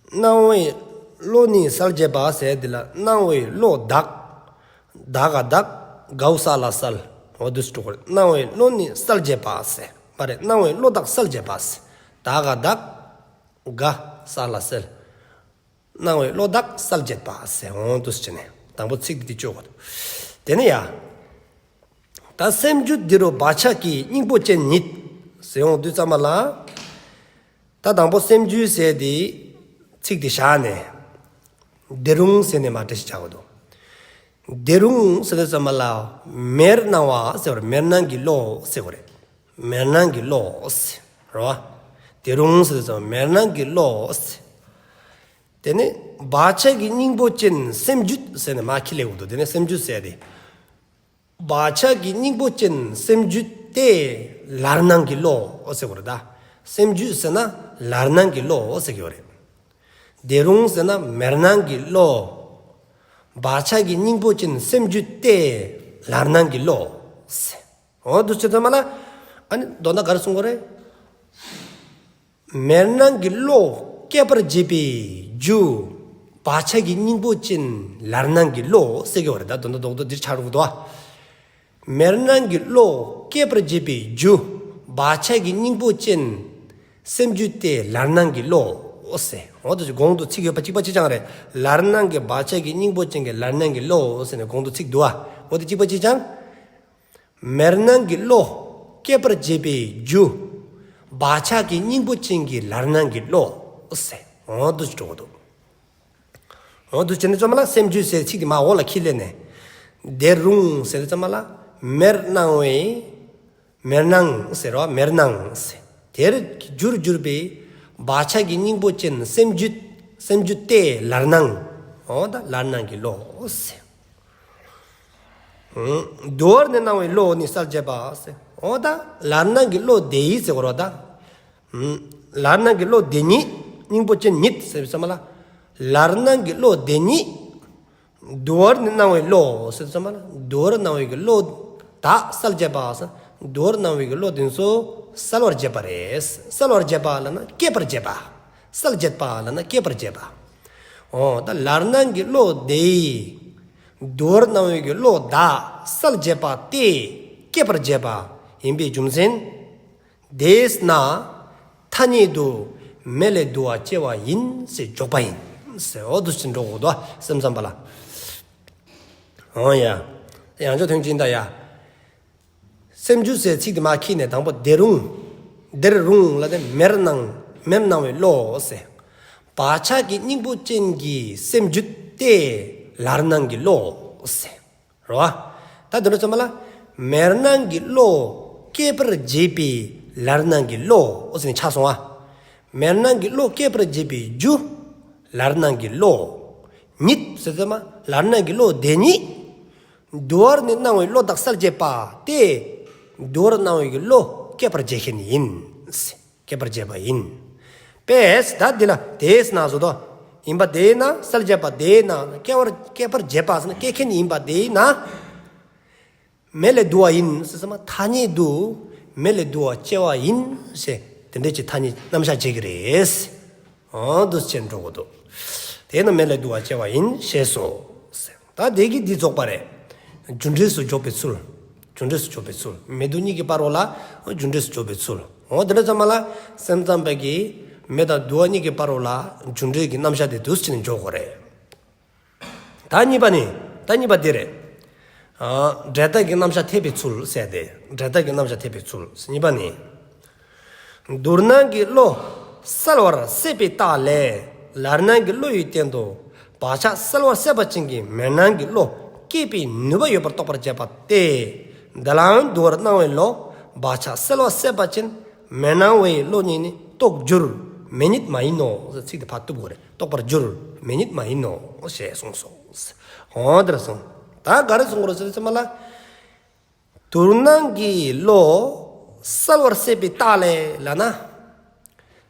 སྣང་བའི་བློ་ནི་གསལ་བྱེད་པ་ཟེར་འདི་ལ་སྣང་བའི་བློ་དག་དག་ག་དག་གའུ་ས་ལ་གསལ། འོ་འདུག་སེ་འགྲོ་གི་རེད། སྣང་བའི་བློ་ནི་གསལ་བྱེད་པ་ཟེར། མ་རེད། སྣང་བའི་བློ་དག་གསལ་བྱེད་པ་ཟེར། དག་ག་དག་ག་ས་ལ་གསལ། སྣང་བའི་བློ་དག་གསལ་བྱེད་པ་ཟེར་འོང་དུས་ཅི་ནས་དང་པོ་ཚིག་འདི་གཅོད་དགོས་འདུག། དེ་ནས་ཡ། ད་སེམས་རྒྱུད་འདི་རུ་བག་ཆགས་ཀྱི་སྙིང་པོ་ཅན་ཉིད་ཟེར་འོང་དུས་ཙམ་པ་ལ། ད་དང་པོ་སེམས་རྒྱུད་ཟེར་དེ་ཚིག་དེ་བཞག་ནས། དེ་རུང་ཟེར་ནས་མར་འགྲེལ་བཤད་རྒྱག་དགོས་འདུག། དེ་རུང་ཟེར་དུས་ཙམ་པ་ལ་མེར་སྣང་བ་ཟེར་བ་རེད། མེར་སྣང་གི་བློ་ཟེར་དགོས་རེད། མེར་སྣང་གི་བློ་ཟེར་རོ། དེ་རུང་ཟེར་དུས་ཙམ་པ་མེར་སྣང་གི་བློ་ཟེར། དེ་ནས་བག་ཆགས་ཀྱི་སྙིང་པོ་ཅན་སེམས་རྒྱུད་ཟེར་ནས་མར་ཁྱེར་སླེབས་འདུག། དེ་ནས་སེམས་རྒྱུད་ཟེར་དེ། བག་ཆགས་ཀྱི་སྙིང་པོ་ཅན་སེམས་རྒྱུད་དེ་ལར་སྣང་གི་བློ་ཟེར་དགོས་རེད་ད། སེམས་རྒྱུད་ཟེར་ན་ལར་སྣང་གི་བློ་ཟེར་གྱི་ཡོད་རེད། དེ་རུང་ཟེར་ན་མེར་སྣང་གི་བློ། བག་ཆགས་ཀྱི་སྙིང་པོ་ཅན་སེམས་རྒྱུད་དེ་ལར་སྣང་གི་བློ་ཟེར། འོ་འདུག་བྱས་ཙང་མ་ལ། ཨ་ནི་མདོར་ན་ག་རེ་གསུང་གི་ཡོད་རེད། མེར་སྣང་གི་བློ་སྐྱེད་པར་བྱེད་པའི་རྒྱུ། བག་ཆགས་ཀྱི་སྙིང་པོ་ཅན་ལར་སྣང་གི་བློ་ཟེར་གྱི་ཡོད་རེད་ད། མདོར་ན་རྡོག་རྡོག་འདིར་ཆགས་འགྲོ་གི་འདུག་ཨ། མེར་སྣང་གི་བློ་སྐྱེད་པར་བྱེད་པའི་རྒྱུ། བག་ཆགས་ཀྱི་སྙིང་པོ་ཅན་སེམས་རྒྱུད་དེ་ལར་སྣང་གི་བློ་ཟེར། འོ་དེ་གོང་དུ་ཚིག་ཡོད་པ་གཅིག་པ་གཅིག་རྐྱང་རེད། ལར་སྣང་གི་བག་ཆགས་ཀྱི་སྙིང་པོ་ཅན་གྱི་ལར་སྣང་གི་བློ་ཟེར་ནས་གོང་དུ་ཚིག་འདུག་ཨ། འོ་དེ་གཅིག་པ་གཅིག་རྐྱང་། མེར་སྣང་གི་བློ་སྐྱེད་པར་བྱེད་པའི་རྒྱུ། བག་ཆགས་ཀྱི་སྙིང་པོ་ཅན་གྱི་ལར་སྣང་གི་བློ་ཟེར། འོ་འདུག་སེ་འགྲོ་གི་འདུག། འོ་འདུག་བྱས་ནས་ཙམ་པ་ལ་སེམས་རྒྱུད་ཟེར་ཚིག་དེ་མར་འོག་ལ་ཁྱེར་སླེབས་ནས། དེ་རུང་ཟེར་ཙམ་པ་ལ་མེར་སྣང་བའི། མེར་སྣང་ཟེར་རོ། མེར་སྣང་ཟེར། དེར་གྱུར་གྱུར་པའི་བག་ཆགས་ཀྱི་སྙིང་པོ་ཅན་སེམས་རྒྱུད། སེམས་རྒྱུད་དེ་ལར་སྣང་། འོ་ད་ལར་སྣང་གི་བློ་ཟེར། དུ་བར་ནས་སྣང་བའི་བློ་ནི་གསལ་བྱེད་པ་ཟེར། འོ་ད་ལར་སྣང་གི་བློ་དེ་ཡིས་ཟེར་གོ་རོ་ད། ལར་སྣང་གི་བློ་དེ་ཉིད་སྙིང་པོ་ཅན་ཉིད་ཟེར་བའི་ཙམ་པ་ལ། ལར་སྣང་གི་བློ་དེ་ཉིད་དུ་བར་ནས་སྣང་བའི་བློ་ཟེར་བའི་ཙམ་པ་ལ། དུ་བར་སྣང་བའི་གི་བློ་དག་གསལ་བྱེད་པ་ཟེར། དུ་བར་སྣང་བའི་གི་བློ་དེ་ཚོ་གསལ་བར་བྱེད་པ་རེད། གསལ་བར་བྱེད་པ་ལབ་ན་སྐྱེད་པར་བྱེད་པ། གསལ་བྱེད་པ་ལབ་ན་སྐྱེད་པར་བྱེད་པ། འོ་ད་ལར་སྣང་གི་བློ་དེ་ཡིས། དུ་བར་སྣང་བའི་གི་བློ་དག་གསལ་བྱེད་པ་དེ་སྐྱེད་པར་བྱེད་པ་ཡིན་པའི་རྒྱུ་མཚན། དེས་ན་ཐ་སྙད་དུ་མེ་ལས་དུ་བ་སྐྱེ་བ་ཡིན་ཞེས་འཇོག་པ་ཡིན་ཟེར། འོ་འདུག་སེ་འགྲོ་གི་འདུག་སེམས་ཙམ་པ་ལ། འོ་ཡ། ཡང་ཅོ་ཐོན་གྱིན་ད་ཡ། སེམས་རྒྱུད་ཟེར་ཚིག་དེ་མར་ཁྱེར་ནས་དང་པོ་དེ་རུང་། དེར་རུང་ལབ་དེ་མེར་སྣང་། མེར་སྣང་བའི་བློ་ཟེར། བག་ཆགས་ཀྱི་སྙིང་པོ་ཅན་གྱི་སེམས་རྒྱུད་དེ་ལར་སྣང་གི་བློ་ཟེར། རོ། ད་དེ་འདྲ་ཙམ་པ་ལ། མེར་སྣང་གི་བློ་སྐྱེད་པར་བྱེད་པའི་ལར་སྣང་གི་བློ་ཟེར་ནས་ཆགས་སོང་ཨ། མེར་སྣང་གི་བློ་སྐྱེད་པར་བྱེད་པའི་རྒྱུ། ལར་སྣང་གི་བློ། ཉིད་ཟེར་ཙམ་པ་ལར་སྣང་གི་བློ་དེ་ཉིད། དུ་བར་ནས་སྣང་བའི་བློ་དག་གསལ་བྱེད་པ་དེ། དུ་བར་སྣང་བའི་གི་བློ་སྐྱེད་པར་བྱེད་མཁན་ཡིན། སྐྱེད་པར་བྱེད་པ་ཡིན། པས་ད་འདི་ལ་དེས་ན་ཟེར་དོ། ཡིན་པ་དེས་ན་གསལ་བྱེད་པ་དེས་ན་སྐྱེ་བར་སྐྱེད་པར་བྱེད་པ་ཟེར་ན་སྐྱེད་མཁན་ཡིན་པ་དེས་ན། མེ་ལས་དུ་བ་ཡིན་ཟེར་ཙམ་པ་ཐ་སྙད་དུ་མེ་ལས་དུ་བ་སྐྱེ་བ་ཡིན་ཞེས་དེ་འདྲ་ཅིག་ཐ་སྙད་རྣམ་གཞག་བྱེད་ཀྱི་རེད། འོ་འདུག་སེ་འགྲོ་གི་འདུག། དེས་ན་མེ་ལས་དུ་བ་སྐྱེ་བ་ཡིན་ཞེས་སོ། ད་དེ་གི་འདི་རྫོགས་པ་རེད། རྒྱུ་འབྲས་སུ་འཇོག་པའི་ཚུལ། རྒྱུ་འབྲས་སུ་འཇོག་པའི་ཚུལ། མེ་དུ་གཉིས་ཀྱི་བར་རོ་ལ་རྒྱུ་འབྲས་སུ་འཇོག་པའི་ཚུལ། འོ་དེ་འདྲ་ཙམ་པ་ལ་སེམས་ཙམ་པ་གིས་མེ་དང་དུ་བ་གཉིས་ཀྱི་བར་རོ་ལ་རྒྱུ་འབྲས་ཀྱི་རྣམ་གཞག་དེ་འདུག་སེ་བྱས་ནས་འཇོག་དགོས་རེད། ད་གཉིས་པ་ནི། ད་གཉིས་པ་འདི་རེད། ཨ། འབྲས་རྟགས་ཀྱི་རྣམ་གཞག་འཐད་པའི་ཚུལ་ཟེར་ཏེ། འབྲས་རྟགས་ཀྱི་རྣམ་གཞག་འཐད་པའི་ཚུལ། གཉིས་པ་ནི། དུར་སྣང་གི་བློ་གསལ་བར་སད་པའི་རྟགས་ལས་ལར་སྣང་གི་བློ་ཡི་སྟེང་དུ་བག་ཆགས་གསལ་བར་སད་པ་ཅན་གྱི་མེར་སྣང་གི་བློ་སྐྱེད་པའི་ནུས་པ་ཡོད་པར་རྟོགས་པར་བྱེད་པ་སྟེ། འདི་ལའང་དུ་བར་སྣང་བའི་བློ་བག་ཆགས་གསལ་བར་སད་པ་ཅན་མེར་སྣང་བའི་བློ་ཉིད་ནི་རྟོགས་འགྱུར་མེ་ཉིད་མ་ཡིན་ནོ་ཟེར་ཚིག་དེ་ཕར་གཏུབ་དགོས་རེད། རྟོགས་པར་འགྱུར་མེ་ཉིད་མ་ཡིན་ནོ་ཞེས་གསུངས་སོ། འོ་དེར་སོང་། ད་ག་རེ་གསུང་གི་རེད་ཟེར་ཙམ་པ་ལ། དུར་སྣང་གི་བློ་གསལ་བར་སད་པའི་རྟགས་ལས་ལབ་ན།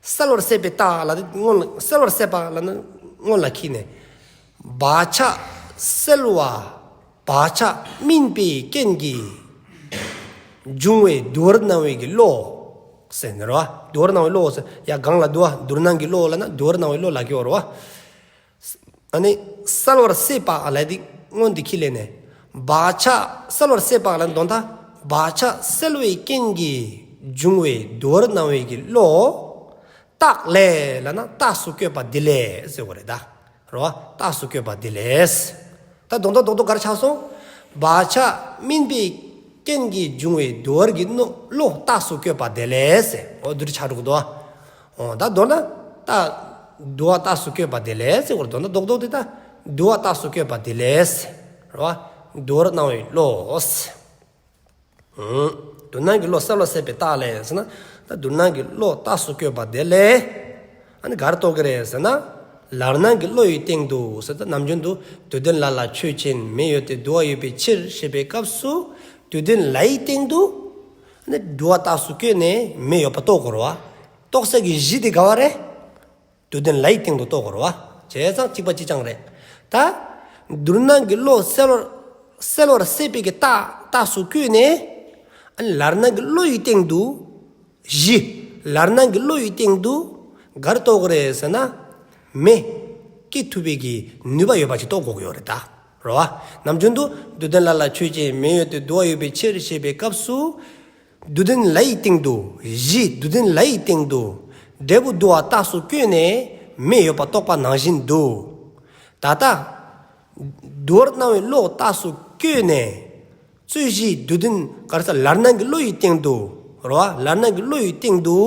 གསལ་བར་སད་པའི་རྟགས་ལབ་དེ་སྔོན་ལ་གསལ་བར་སད་པ་ལབ་ན་སྔོན་ལ་ཁྱེར་ནས། བག་ཆགས་སེལ་བ། བག་ཆགས་སྨིན་པའི་རྐྱེན་གྱིས་འབྱུང་བའི་དུར་སྣང་བའི་གི་བློ་ཟེར་ནི་རོ། དུར་སྣང་བའི་བློ་ཟེར་ཡ་གང་ལ་འདུག་བ། དུར་སྣང་གི་བློ་ལབ་ན་དུར་སྣང་བའི་བློ་ལབ་ཀྱི་ཡོད་རེད་བ། ཨ་ནི་གསལ་བར་སད་པ་ལབ་དེ་སྔོན་དེ་ཁྱེར་ལས་ནས། བག་ཆགས་གསལ་བར་སད་པ་ལབ་དོན་དག་བག་ཆགས་སེལ་བའི་རྐྱེན་གྱིས་འབྱུང་བའི་དུར་སྣང་བའི་གི་བློ། རྟགས་ལས་ལབ་ན་རྟགས་སུ་བཀོད་པ་འདི་ལས་ཟེར་བ་རེད་ད། རོ། རྟགས་སུ་བཀོད་པ་དེ་ལས། ད་དོན་དག་རྡོག་རྡོག་ག་རེ་ཆགས་སོང་། བག་ཆགས་སྨིན་པའི་རྐྱེན་གྱིས་བྱུང་བའི་དུ་བར་གྱི་བློ་རྟགས་སུ་བཀོད་པ་དེ་ལས། འོ་འདི་འདྲ་ཆགས་འགྲོ་གི་འདུག། འོ་ད་མདོར་ན་ད་དུ་བ་རྟགས་སུ་བཀོད་པ་དེ་ལས་ཟེར་བ་རེད། མདོར་ན་རྡོག་རྡོག་དེ་ད་དུ་བ་རྟགས་སུ་བཀོད་པ་དེ་ལས། རོ། དུ་བར་སྣང་བའི་བློ། དུར་སྣང་གི་བློ་གསལ་བར་སད་པའི་རྟགས་ལས་ཟེར་ན། ད་དུར་སྣང་གི་བློ་རྟགས་སུ་བཀོད་པ་དེ་ལས། ཨ་ནི་ག་རེ་རྟོགས་ཀྱི་རེད་ཟེར་ན། ལར་སྣང་གི་བློ་ཡི་སྟེང་དུ་ཟེར། ད་ནམ་རྒྱུན་དུ་དུ་ལྡན་ལ་ལ་ཆོས་ཅན། མེ་ཡོད་དེ་དུ་བ་ཡོད་པའི་ཕྱིར་ཞེས་པའི་སྐབས་སུ། དུ་ལྡན་ལ་ཡི་སྟེང་དུ། ཨ་ནི་དུ་བ་རྟགས་སུ་བཀོད་ནས་མེ་ཡོད་པ་རྟོགས་དགོས་རེད་བ། རྟོགས་སའི་གཞི་དེ་ག་བ་རེད། དུ་ལྡན་ལ་ཡི་སྟེང་དུ་རྟོགས་དགོས་རེད་བ། བྱས་ཙང་གཅིག་པ་གཅིག་རྐྱང་རེད། ད། དུར་སྣང་གི་བློ་གསལ་བར་གསལ་བར་སད་པའི་གི་རྟགས་རྟགས་སུ་བཀོད་ནས། ཨ་ནི་ལར་སྣང་གི་བློ་ཡི་སྟེང་དུ། གཞི། ལར་སྣང་གི་བློ་ཡི་སྟེང་དུ། ག་རེ་རྟོགས་ཀྱི་རེད་ཟེར་ན། མེ། སྐྱེ་ཐུབ་པའི་གི་ནུས་པ་ཡོད་པ་ཅིག་རྟོགས་དགོས་ཀྱི་ཡོད་རེད་ད། རེད་བ། ནམ་རྒྱུན་དུ་དུ་ལྡན་ལ་ལ་ཆོས་ཅན། མེ་ཡོད་དེ་དུ་བ་ཡོད་པའི་ཕྱིར་ཞེས་པའི་སྐབས་སུ། དུ་ལྡན་ལ་ཡི་སྟེང་དུ། གཞི་དུ་ལྡན་ལ་ཡི་སྟེང་དུ། འབྲས་བུ་དུ་བ་རྟགས་སུ་བཀོད་ནས་མེ་ཡོད་པ་རྟོགས་པ་ནང་བཞིན་དུ། ད་ལྟ། དུ་བར་སྣང་བའི་བློ་རྟགས་སུ་བཀོད་ནས། རྩོད་གཞི་དུ་ལྡན་ག་རེ་ཟེར་ལར་སྣང་གི་བློ་ཡི་སྟེང་དུ། རེད་བ། ལར་སྣང་གི་བློ་ཡི་སྟེང་དུ།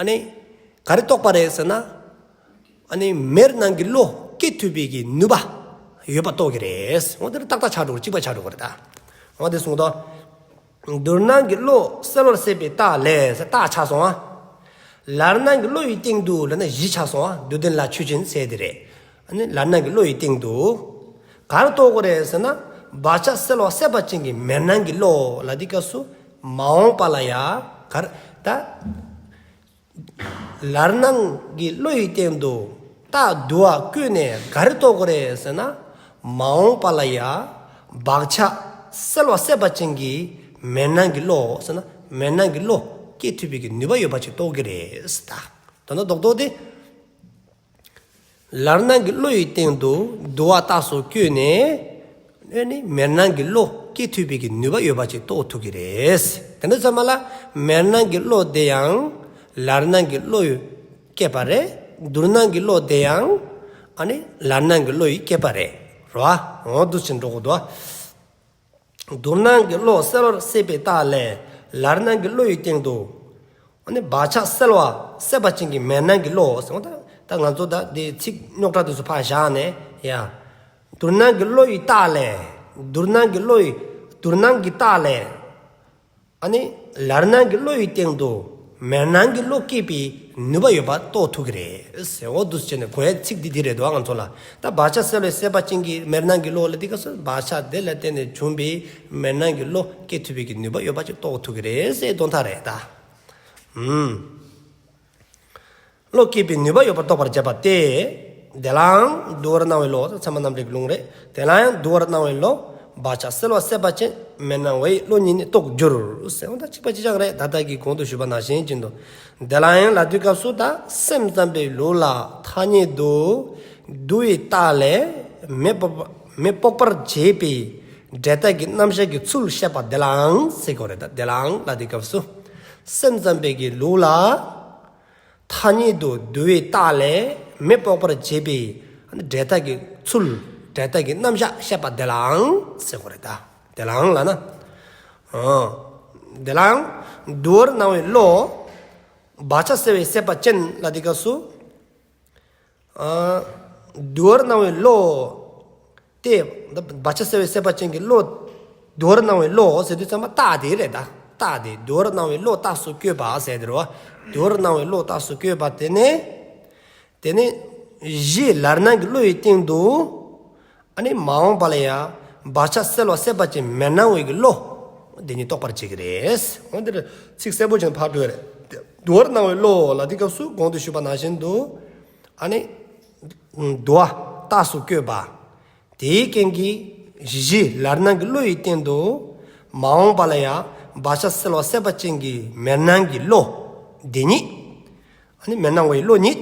ཨ་ནི། ག་རེ་རྟོགས་པ་རེད་ཟེར་ན། ཨ་ནི་མེར་སྣང་གི་བློ་སྐྱེ་ཐུབ་པའི་གི་ནུས་པ་ཡོད་པ་རྟོགས་ཀྱི་རེད། འོ་དེ་ཏག་ཏག་ཆགས་འགྲོ་གི་རེད། གཅིག་པ་ཆགས་འགྲོ་གི་རེད་ད། འོ་དེ་གསུངས་ཏོ། དུར་སྣང་གི་བློ་གསལ་བར་སད་པའི་རྟགས་ལས་ཟེར་རྟགས་ཆགས་སོང་ཨ། ལར་སྣང་གི་བློ་ཡི་སྟེང་དུ་ལབ་ན་གཞི་ཆགས་སོང་ཨ། དུ་ལྡན་ལ་ཆོས་ཅན་ཟེར་དེ་རེད། ཨ་ནི་ལར་སྣང་གི་བློ་ཡི་སྟེང་དུ། ག་རེ་རྟོགས་དགོས་རེད་ཟེར་ན། བག་ཆགས་གསལ་བར་སད་པ་ཅན་གྱི་མེར་སྣང་གི་བློ་ལ་དེའི་སྐབས་སུ། མ་འོངས་པ་ལ་ཡ། ག་རེ་ད། ལར་སྣང་གི་བློ་ཡི་སྟེང་དུ་རྟགས་དུ་བ་བཀོད་ནས་ག་རེ་རྟོགས་དགོས་རེད་ཟེར་ན། མ་འོངས་པ་ལ་ཡ་བག་ཆགས་གསལ་བར་སད་པ་ཅན་གྱི་མེར་སྣང་གི་བློ་ཟེར་ན། མེར་སྣང་གི་བློ་སྐྱེ་ཐུབ་པའི་གི་ནུས་པ་ཡོད་པ་ཅིག་རྟོགས་ཀྱི་རེད་ཟེར་ད། དོན་དག་རྡོག་རྡོག་དེ། ལར་སྣང་གི་བློ་ཡི་སྟེང་དུ་དུ་བ་རྟགས་སུ་བཀོད་ནས། ཨ་ནི་མེར་སྣང་གི་བློ་སྐྱེ་ཐུབ་པའི་གི་ནུས་པ་ཡོད་པ་ཅིག་རྟོགས་ཐུབ་ཀྱི་རེད། དེ་འདྲ་ཙམ་མ་ལ་མེར་སྣང་གི་བློ་དེ་ཡང་ལར་སྣང་གི་བློ་ཡི་སྐྱེས་པ་རེད། དུར་སྣང་གི་བློ་དེ་ཡང་ཨ་ནི་ལར་སྣང་གི་བློ་ཡི་སྐྱེས་པ་རེད། རེད་བ། འོ་འདུག་ཕྱིན་འགྲོ་གི་འདུག། དུར་སྣང་གི་བློ་གསལ་བར་སད་པའི་རྟགས་ལས་ལར་སྣང་གི་བློ་ཡི་སྟེང་དུ། ཨ་ནི་བག་ཆགས་གསལ་བར་སད་པ་ཅན་གྱི་མེར་སྣང་གི་བློ་ཟེར་བ་ད། ད་ང་ཚོ་ད་འདི་ཚིག་རྙོག་དྲ་དེ་ཚོ་ཕར་བཞག་ནས་ཡ། དུར་སྣང་གི་བློ་ཡི་རྟགས་ལས། དུར་སྣང་གི་བློ་ཡི། དུར་སྣང་གི་རྟགས་ལས། ཨ་ནི་ལར་སྣང་གི་བློ་ཡི་སྟེང་དུ་མེར་སྣང་གི་བློ་སྐྱེས་པའི་ནུས་པ་ཡོད་པ་རྟོགས་ཐུབ་ཀྱི་རེད་ཟེར། འོ་འདུག་སེ་བྱས་ནས་གོ་ཡ་ཚིག་འདི་འདི་རེད་དོ་ང་ཚོ་ལ། ད་བག་ཆགས་གསལ་བར་སད་པ་ཅན་གྱི་མེར་སྣང་གི་བློ་ལ་དེའི་སྐབས་སུ་བག་ཆགས་དེ་ལ་བརྟེན་ནས་བྱུང་བའི་མེར་སྣང་གི་བློ་སྐྱེ་ཐུབ་པའི་གི་ནུས་པ་ཡོད་པ་ཅིག་རྟོགས་ཐུབ་ཀྱི་རེད་ཟེར་དོན་དག་རེད་ད། ཨུམ། བློ་སྐྱེས་པའི་ནུས་པ་ཡོད་པར་རྟོགས་པར་བྱེད་པ་སྟེ། དེ་ལའང་དུ་བར་སྣང་བའི་བློ། ཚད་མ་རྣམ་འགྲེལ་གྱི་ལུང་རེད། དེ་ལའང་དུ་བར་སྣང་བའི་བློ། བག་ཆགས་གསལ་བར་སད་པ་ཅན་མེར་སྣང་བའི་བློ་ཉིད་ནི་རྟོགས་འགྱུར་ཟེར་བ་ད་གཅིག་པ་གཅིག་རྐྱང་རེད། ད་ལྟ་གི་གོང་དུ་ཞུས་པ་ནང་བཞིན་ཅན་དུ། དེ་ལའང་ལབ་དུས་སྐབས་སུ་ད་སེམས་ཙམ་པའི་ལུགས་ལ་ཐ་སྙད་དུ་དུ་བའི་རྟགས་ལས་མེ་དཔོག་མེ་དཔོག་པར་བྱེད་པའི་འབྲས་རྟགས་ཀྱི་རྣམ་གཞག་གི་ཚུལ་བཤད་པ་དེ་ལའང་ཟེར་དགོས་རེད། ད་དེ་ལའང་ལབ་དུས་སྐབས་སུ་སེམས་ཙམ་པའི་གི་ལུགས་ལ། ཐ་སྙད་དུ་དུ་བའི་རྟགས་ལས་མེ་དཔོག་པར་བྱེད་པའི་འབྲས་རྟགས་ཀྱི་ཚུལ། འབྲས་རྟགས་ཀྱི་རྣམ་གཞག་བཤད་པ་དེ་ལའང་ཟེར་དགོས་རེད་ད། དེ་ལའང་ལབ་ན། ཨ། དེ་ལའང་དུ་བར་སྣང་བའི་བློ། བག་ཆགས་གསལ་བར་སད་པ་ཅན་ལབ་དུས་སྐབས་སུ། ཨ། དུ་བར་སྣང་བའི་བློ། དེ། བག་ཆགས་གསལ་བར་སད་པ་ཅན་གྱི་བློ། དུ་བར་སྣང་བའི་བློ་ཟེར་དུས་ཙམ་པ་རྟགས་དེ་རེད་ད། རྟགས་དེ་དུ་བར་སྣང་བའི་བློ་རྟགས་སུ་བཀོད་པ་ཟེར་དེ་རེད་བ། དུ་བར་སྣང་བའི་བློ་རྟགས་སུ་བཀོད་པ་དེ་ནི། དེ་ནི་གཞི་ལར་སྣང་གི་བློ་ཡི་སྟེང་དུ། ཨ་ནི་མ་འོངས་པ་ལ་ཡང་བག་ཆགས་གསལ་བར་སད་པ་ཅན་མེར་སྣང་བའི་གི་བློ། དེ་ཉིད་རྟོགས་པར་བྱེད་ཀྱི་རེད། འོ་འདིར་ཚིག་གསལ་པོ་ཅན་ཕར་འགྲོ་ཡ་རེད། དུ་བར་སྣང་བའི་བློ་ལབ་དུས་སྐབས་སུ་གོང་དུ་ཞུས་པ་ནང་བཞིན་དུ། ཨ་ནི། དུ་བ་རྟགས་སུ་བཀོད་པ། དེའི་རྐྱེན་གྱིས་གཞི་ལར་སྣང་གི་བློ་ཡི་སྟེང་དུ། མ་འོངས་པ་ལ་ཡང་བག་ཆགས་གསལ་བར་སད་པ་ཅན་གྱི་མེར་སྣང་གི་བློ། དེ་ཉིད། ཨ་ནི་མེར་སྣང་བའི་བློ་ཉིད་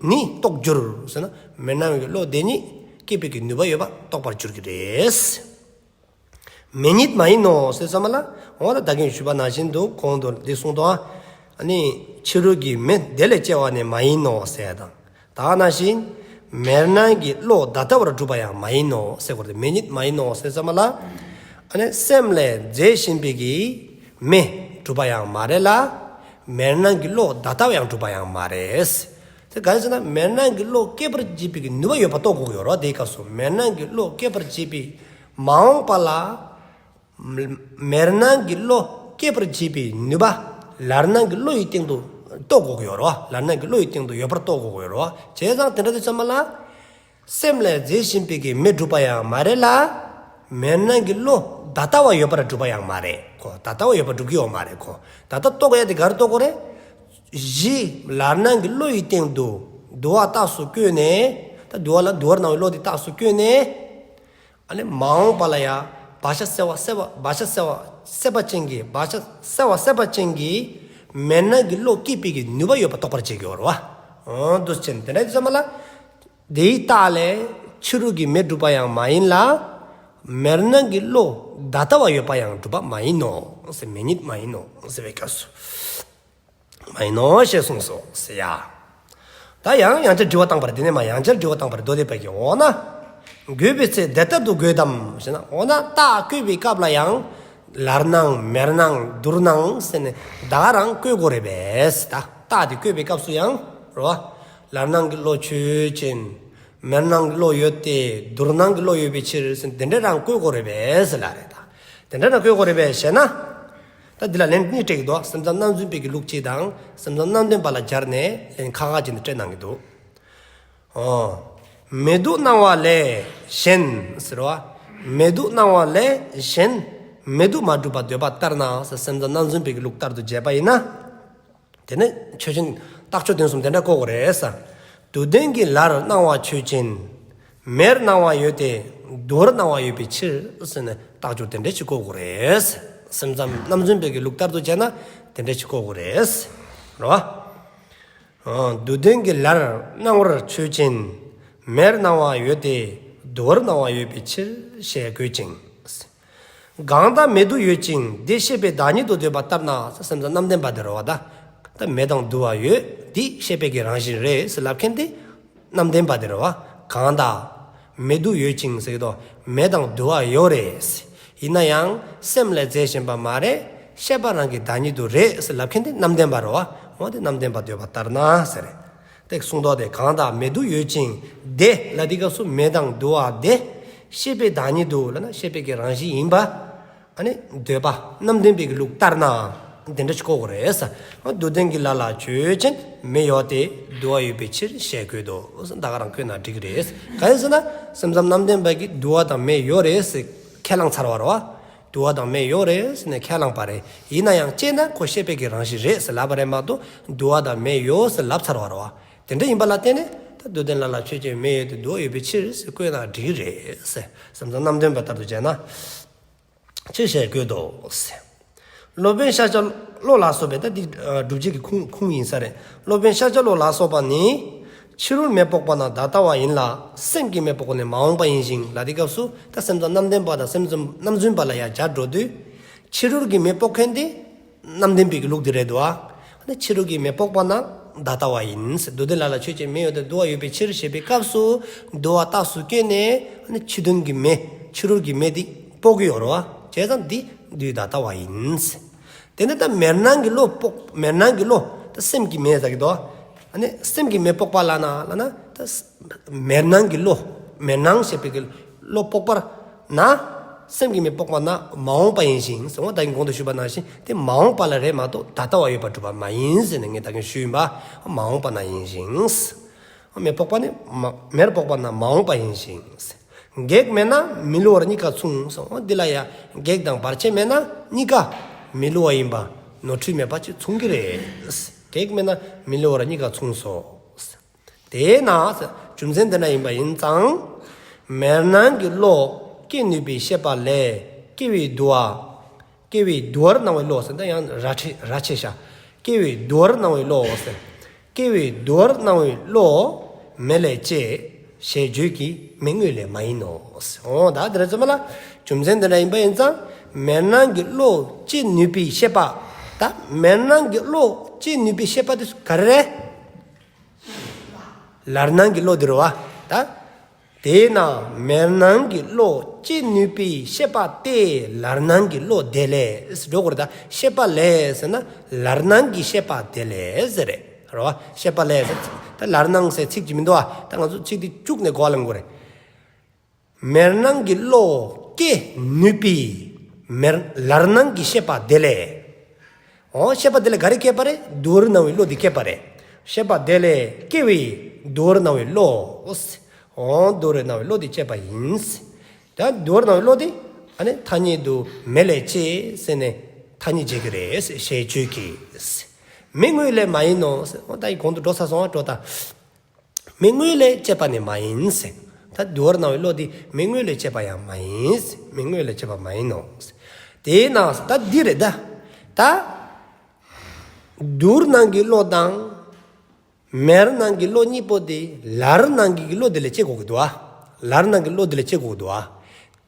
ནི་རྟོགས་འགྱུར་ཟེར་ན། མེར་སྣང་བའི་བློ་དེ་ཉིད་སྐྱེད་པའི་གི་ནུས་པ་ཡོད་པ་རྟོགས་པར་འགྱུར་གྱི་རེད། མེ་ཉིད་མ་ཡིན་ནོ་ཟེར་ཙམ་པ་ལ། འོ་ད་ད་གིན་ཞུས་པ་ནང་བཞིན་དུ་གོང་དུ་འདི་གསུངས་ཏོ། ཨ་ནི་ཕྱི་རོལ་གྱི་མེ་དེ་ལས་སྐྱེ་བ་ནི་མ་ཡིན་ནོ་ཟེར་དང་། ད་ནང་བཞིན་ མེར་སྣང་གི་བློ་ད་ལྟ་བར་གྲུབ་པ་ཡང་མ་ཡིན་ནོ་ཟེར་གོ་རེད། མེ་ཉིད་མ་ཡིན་ནོ་ཟེར་ཙམ་པ་ལ། ཨ་ནི་སེམས་ལས་རྫས་གཞན་པའི་གི་མེ་གྲུབ་པ་ཡང་མ་རེད་ལ། མེར་སྣང་གི་བློ་ད་ལྟ་བ་ཡང་གྲུབ་པ་ཡང་མ་རེད། དེ་ག་རེ་ཟེར་ན་མེར་སྣང་གི་བློ་སྐྱེད་པར་བྱེད་པའི་གི་ནུས་པ་ཡོད་པ་རྟོགས་དགོས་ཀྱི་ཡོད་རེད་བ། དེའི་སྐབས་སུ་མེར་སྣང་གི་བློ་སྐྱེད་པར་བྱེད་པའི་མ་འོངས་པ་ལ། མེར་སྣང་གི་བློ་སྐྱེད་པར་བྱེད་པའི་ནུས་པ་ལར་སྣང་གི་བློ་ཡི་སྟེང་དུ་རྟོགས་དགོས་ཀྱི་ཡོད་རེད་བ། ལར་སྣང་གི་བློ་ཡི་སྟེང་དུ་ཡོད་པར་རྟོགས་དགོས་ཀྱི་ཡོད་རེད་བ། བྱས་ཙང་དེ་འདྲ་དུས་ཙམ་པ་ལ། སེམས་ལས་རྫས་གཞན་པའི་གི་མེ་གྲུབ་པ་ཡང་མ་རེད་ལ། མེར་སྣང་གི་བློ་ད་ལྟ་བ་ཡོད་པར་གྲུབ་པ་ཡང་མ་རེད་ཁོ། ད་ལྟ་བ་ཡོད་པར་གྲུབ་ཀྱི་ཡོད་མ་རེད་ཁོ། ད་ལྟ་རྟོགས་ཡ་དེ་ག་རེ་རྟོགས་དགོས་རེད། གཞི་ལར་སྣང་གི་བློ་ཡི་སྟེང་དུ་དུ་བ་རྟགས་སུ་བཀོད་ནས། ད་དུ་བ་ལ་དུ་བར་སྣང་བའི་བློ་དེ་རྟགས་སུ་བཀོད་ནས། ཨ་ནི་མ་འོངས་པ་ལ་ཡང་བག་ཆགས་སེལ་བ་སེལ་བ་བག་ཆགས་སེལ་བ་སེལ་བ་ཅན་གྱི་བག་ཆགས་སེལ་བ་སེལ་བ་ཅན་གྱི་མེར་སྣང་གི་བློ་སྐྱེད་པའི་གི་ནུས་པ་ཡོད་པ་རྟོགས་པར་བྱེད་ཀྱི་ཡོད་རེད་བ། འོ་འདུག་ཅན་དེ་འདྲ་ཡིན་ཙམ་པ་ལ། དེའི་རྟགས་ལས་ཕྱི་རོལ་གྱི་མེ་གྲུབ་པ་ཡང་མ་ཡིན་ལ། མེར་སྣང་གི་བློ་ད་ལྟ་བ་ཡོད་པ་ཡང་གྲུབ་པ་མ་ཡིན་ནོ་ཟེར། མེ་ཉིད་མ་ཡིན་ནོ་ཟེར་བའི་སྐབས་སུ། མ་ཡིན་ནོ་ཞེས་གསུངས་སོ་ཟེར་ཡ། ད་ཡང་ཡང་བསྐྱར་དྲི་བ་བཏང་པ་རེད། དེ་ནས་མ་ཡང་བསྐྱར་དྲི་བ་བཏང་པ་རེད། མདོ་སྡེ་པ་གིས་འོ་ན། འགོད་པའི་ཚེ་དེ་ལྟར་དུ་འགོད་དམ་ཞེ་ན། འོ་ན་རྟགས་བཀོད་པའི་སྐབས་ལ་ཡང་། ལར་སྣང་མེར་སྣང་དུར་སྣང་ཟེར་ནས་ད་ག་རང་བཀོད་དགོས་རེད་པས། ད་རྟགས་དེ་བཀོད་པའི་སྐབས་སུ་ཡང་རོ། ལར་སྣང་གི་བློ་ཆོས་ཅན། མེར་སྣང་གི་བློ་ཡོད་དེ་དུར་སྣང་གི་བློ་ཡོད་པའི་ཕྱིར་ཟེར་དེ་འདྲ་རང་བཀོད་དགོས་རེད་པས་ཟེར་ལ་རེད་ད། དེ་འདྲ་རང་བཀོད་དགོས་རེད་པས་ཞེ་ན། ད་འདི་ལ་ལན་གཉིས་སྤྲད་ཀྱི་འདུག་སེམས་ཙམ་རྣམ་རྫུན་པའི་གི་ལུགས་གཅིག་དང་སེམས་ཙམ་རྣམ་བདེན་པ་ལ་སྦྱར་ནས་ལན་ཁག་ཁག་ཅིག་འདི་སྤྲད་གནང་གི་འདུག་ཨོ། མེ་དུ་སྣང་བ་ལས་གཞན་ཟེར་བ། མེ་དུ་སྣང་བ་ལས་གཞན། མེ་དུ་མ་གྲུབ་པ་འདོད་པ་ལྟར་ན་ཟེར་སེམས་ཙམ་རྣམ་རྫུན་པའི་གི་ལུགས་ལྟར་དུ་བྱས་པ་ཡིན་ན། དེ་ནས་ཆོས་ཅན་རྟགས་ཆོས་དོན་གསུམ་དེ་འདྲ་བཀོད་དགོས་རེད་ས། དུ་ལྡན་གྱི་ལར་སྣང་བ་ཆོས་ཅན། མེར་སྣང་བ་ཡོད་དེ་དུར་སྣང་བ་ཡོད་པའི་ཕྱིར་ཟེར་ནས་རྟགས་སྦྱོར་དེ་འདྲ་ཞིག་བཀོད་དགོས་རེད། སེམས་ཙམ་རྣམ་རྫུན་པའི་གི་ལུགས་ལྟར་དུ་བྱས་ན་དེ་འདྲ་ཞིག་བཀོད་དགོས་རེད། རེད་བ། དུ་ལྡན་གྱི་ལར་སྣང་བ་ཆོས་ཅན། མེར་སྣང་བ་ཡོད་དེ་དུར་སྣང་བ་ཡོད་པའི་ཕྱིར་ཞེས་དགོད་ཅིང་། གང་དག་མེ་དུ་ཡོད་ཅིང་དེ་ཤེས་པའི་བདག་ཉིད་དུ་འདོད་པ་ལྟར་ན་སེམས་ཙམ་རྣམ་བདེན་པ་དེ་རེད་བ་ད། ད་མེ་དང་དུ་བ་ཡོད་དེ་ཤེས་པའི་གི་རང་བཞིན་རེད་ཟེར་ལབ་མཁན་དེ་རྣམ་བདེན་པ་དེ་རེད་བ། གང་དག་མེ་དུ་ཡོད་ཅིང་ཟེར་གི་དོ། མེ་དང་དུ་བ་ཡོད་རེད། ཡིན་ན་ཡང་སེམས་ལས་རྫས་གཞན་པ་མ་རེད། ཤེས་པ་རང་གི་བདག་ཉིད་དུ་རེད་ཟེར་ལབ་མཁན་དེ་རྣམ་བདེན་པ་རེད་བ། འོ་དེ་རྣམ་བདེན་པ་འདོད་པ་ལྟར་ན་ཟེར་རེད། དེ་གསུངས་དོ། དེ་གང་དག་མེ་དུ་ཡོད་ཅིང་དེ་ལ་དེ་སྐབས་སུ་མེ་དང་དུ་བ་དེ་ཤེས་པའི་བདག་ཉིད་དུ་ལབ་ན་ཤེས་པའི་གི་རང་བཞིན་ཡིན་པ། ཨ་ནི་འདོད་པ་རྣམ་བདེན་པའི་གི་ལུགས་ལྟར་ན་དེ་འདྲ་ཞིག་བཀོད་དགོས་རེད་ས། དུ་ལྡན་གྱི་ལར་ལ་ཆོས་ཅན། མེ་ཡོད་དེ་དུ་བ་ཡོད་པའི་ཕྱིར་ཞེས་དགོས་དོ། ད་ག་རང་བཀོད་ན་འགྲིག་རེད། གང་ཡིན་ཟེར་ན་སེམས་ཙམ་རྣམ་བདེན་པ་གི་དུ་བ་དང་མེ་ཡོད་རེད་ཟེར་ཁས་བླངས་ཚར་བ་རེད་བ། དུ་བ་དང་མེ་ཡོད་རེད་ཟེར་ནས་ཁས་བླངས་པ་རེད། ཡིན་ན་ཡང་དཔྱད་ན་ཁོ་ཤེས་པའི་གི་རང་བཞིན་རེད་ཟེར་ལབ་པ་རེད་མ་གཏོགས་དུ་བ་དང་མེ་ཡོད་ཟེར་ལབ་ཚར་བ་རེད་བ། དེ་འདྲ་ཡིན་པ་ལ་བརྟེན་ནས་ད་དུ་ལྡན་ལར་ལ་ཆོས་ཅན། མེ་ཡོད་དེ་དུ་བ་ཡོད་པའི་ཕྱིར་ཟེར་བཀོད་ན་འགྲིག་རེད་ཟེར། སེམས་ཙམ་རྣམ་བདེན་པ་ལྟར་དུ་བྱས་ན། ཅེས་ཞེས་བཀོད་དོ་ཟེར། སློབ་དཔོན་ཤཱཀྱ་བློ་ལ་སོགས་པས། ད་འདི་སྒྲུབ་བྱེད་ཀྱི་ཁུངས་ཁུངས་ཡིན་ས་རེད། སློབ་དཔོན་ཤཱཀྱ་བློ་ལ་སོགས་པ་ནི། ཕྱི་རོལ་མེ་དཔོག་པ་ན་ད་ལྟ་བ་ཡིན་ལ། སེམས་ཀྱི་མེ་དཔོག་པ་ནི་མ་འོངས་པ་ཡིན་ཞིང་ལ། དེ་སྐབས་སུ་ད་སེམས་ཙམ་རྣམ་བདེན་པ་དང་སེམས་ཙམ་རྣམ་རྫུན་པ་ལ་ཡང་སྦྱར་འགྲོ་དུས། ཕྱི་རོལ་གྱི་མེ་དཔོག་མཁན་དེ་རྣམ་བདེན་པའི་གི་ལུགས་དེ་རེད་དོ། ཨ་ནི་ཕྱི་རོལ་གྱི་མེ་དཔོག་པ་ན་ད་ལྟ་བ་ཡིན། དུ་ལྡན་ལར་ལ་ཆོས་ཅན། མེ་ཡོད་དེ་དུ་བ་ཡོད་པའི་ཕྱིར་ཞེས་པའི་སྐབས་སུ་དུ་བ་རྟགས་སུ་བཀོད་ནས་ཨ་ནི་ཕྱི་དོན་གྱི་མེ་ཕྱི་རོལ་གྱི་མེ་དེ་དཔོག་གི་ཡོད་རེད་བ། བྱས་ཙང་འདི་དུས་ད་ལྟ་བ་ཡིན། དེ་ནས་ད་མེར་སྣང་གི་བློ་དཔོག་མེར་སྣང་གི་བློ་ད་སེམས་ཀྱི་མེ་ཟེར་གི་དོ། ཨ་ནི་སེམས་ཀྱི་མེ་དཔོག་པ་ལ་ན་ལ་ན་ད་མེར་སྣང་གི་བློ་མེར་སྣང་ཞེས་པའི་གི་བློ་དཔོག་པར་ན། སེམས་ཀྱི་མེ་དཔོག་པ་ན་མ་འོངས་པ་ཡིན་ཞིང་ཟེར་བ་ད་གིན་གོང་དུ་ཞུས་པ་ནང་བཞིན་དེ་མ་འོངས་པ་ལ་རེད་མ་གཏོགས་ད་ལྟ་བ་ཡོད་པར་གྲུབ་པ་མ་ཡིན་ཟེར་ནས་ངས་ད་གིན་ཞུས་ཡིན་པ། མ་འོངས་པ་ན་ཡིན་ཞིང་། མེ་དཔོག་པ་ནི་མ་མེར་དཔོག་པ་ན་མ་འོངས་པ་ཡིན་ཞིང་། གེགས་མེད་ན་མི་བསླུ་བར་གཉིས་ཀ་མཚུངས་སོ། འདི་ལ་ཡང་གེགས་དང་བར་ཆད་མེད་ན་གཉིས་ཀ་མི་བསླུ་བ་ཡིན་པ་ནོར་འཁྲུལ་མེད་པ་ཅིག་མཚུངས་ཀྱི་རེད། གེགས་མེད་ན་མི་བསླུ་བར་གཉིས་ཀ་མཚུངས་སོ། དེས་ན་རྒྱུ་མཚན་དེ་འདྲ་ཡིན་པ་ཡིན་ཙང་། མེར་སྣང་གི་བློ་སྐྱེ་ནུས་པའི་ཤེས་པ་ལས་སྐྱེ་བའི་དུ་བ། སྐྱེ་བའི་དུ་བར་སྣང་བའི་བློ་ཟེར་ད་ཡང་ར་ཆེ་ར་ཆེ་ཤ། སྐྱེ་བའི་དུ་བར་སྣང་བའི་བློ་ཟེར། སྐྱེ་བའི་དུ་བར་སྣང་བའི་བློ་མེ་ལས་སྐྱེ་ཞེས་བརྗོད་ཀྱི་མེ་དངོས་ལས་མ་ཡིན་ནོ། འོ་ད་དེ་རེད་ཙམ་པ་ལ་རྒྱུ་མཚན་དེ་འདྲ་ཡིན་པ་ཡིན་ཙང་མེར་སྣང་གི་བློ་སྐྱེ་ནུས་པའི་ཤེས་པ། ད་མེར་སྣང་གི་བློ་སྐྱེ་ནུས་པའི་ཤེས་པ་དེ་ག་རེ་རེད། ལར་སྣང་གི་བློ་དེ་རེད་བ། ད་དེས་ན་མེར་སྣང་གི་བློ་སྐྱེ་ནུས་པའི་ཤེས་པ་སྟེ་ལར་སྣང་གི་བློ་དེ་ལས་འགྲོ་དགོས་རེད། ད་ཤེས་པ་ལས་ཟེར་ན་ལར་སྣང་གི་ཤེས་པ་དེ་ལས་ཟེར་རེད། རེད་བ། ཤེས་པ་ལས་ཟེར། ད་ལར་སྣང་ཟེར་ཚིག་ཅིག་མི་འདུག་བ། ད་ང་ཚོ་ཚིག་འདི་བཅུག་ནས་གོ་བ་ལེན་དགོས་རེད། མེར་སྣང་གི་བློ་སྐྱེ་ནུས་པའི་མེར་ལར་སྣང་གི་ཤེས་པ་དེ་ལས། འོ། ཤེས་པ་དེ་ལས་ག་རེ་སྐྱེས་པ་རེད། དུ་བར་སྣང་བའི་བློ་དེ་སྐྱེས་པ་རེད། ཤེས་པ་དེ་ལས་སྐྱེ་བའི་དུ་བར་སྣང་བའི་བློ། འོ། དུ་བར་སྣང་བའི་བློ་དེ་སྐྱེས་པ་ཡིན། ད་དུ་བར་སྣང་བའི་བློ་དེ་ཨ་ནི་ཐ་སྙད་དུ་མེ་ལས་སྐྱེས་ཟེར་ནས་ཐ་སྙད་བྱེད་ཀྱི་རེད་ཞེས་བརྗོད་ཀྱི། མེ་དངོས་ལས་མ་ཡིན་ནོ། འོ། ད་ཡི་གོང་དུ་འགྲོ་ཚར་སོང་བ། འགྲོ་ད། མེ་དངོས་ལས་སྐྱེས་པ་ནི་མ་ཡིན་ཟེར། ད་དུ་བར་སྣང་བའི་བློ་འདི་མེ་དངོས་ལས་སྐྱེས་པ་ཡང་མ་ཡིན་ཟེར། མེ་དངོས་ལས་སྐྱེས་པ་མ་ཡིན་ནོ་ཟེར། དེས་ན་ད་འདི་རེད་ད། ད་དུ་བར་སྣང་གི་བློ་དང་མེར་སྣང་གི་བློ་གཉིས་པོ་དེ་ལར་སྣང་གི་བློ་དེ་ལས་སྐྱེ་དགོས་ཀྱི་འདུག་ཨ། ལར་སྣང་གི་བློ་དེ་ལས་སྐྱེ་དགོས་ཀྱི་འདུག་ཨ།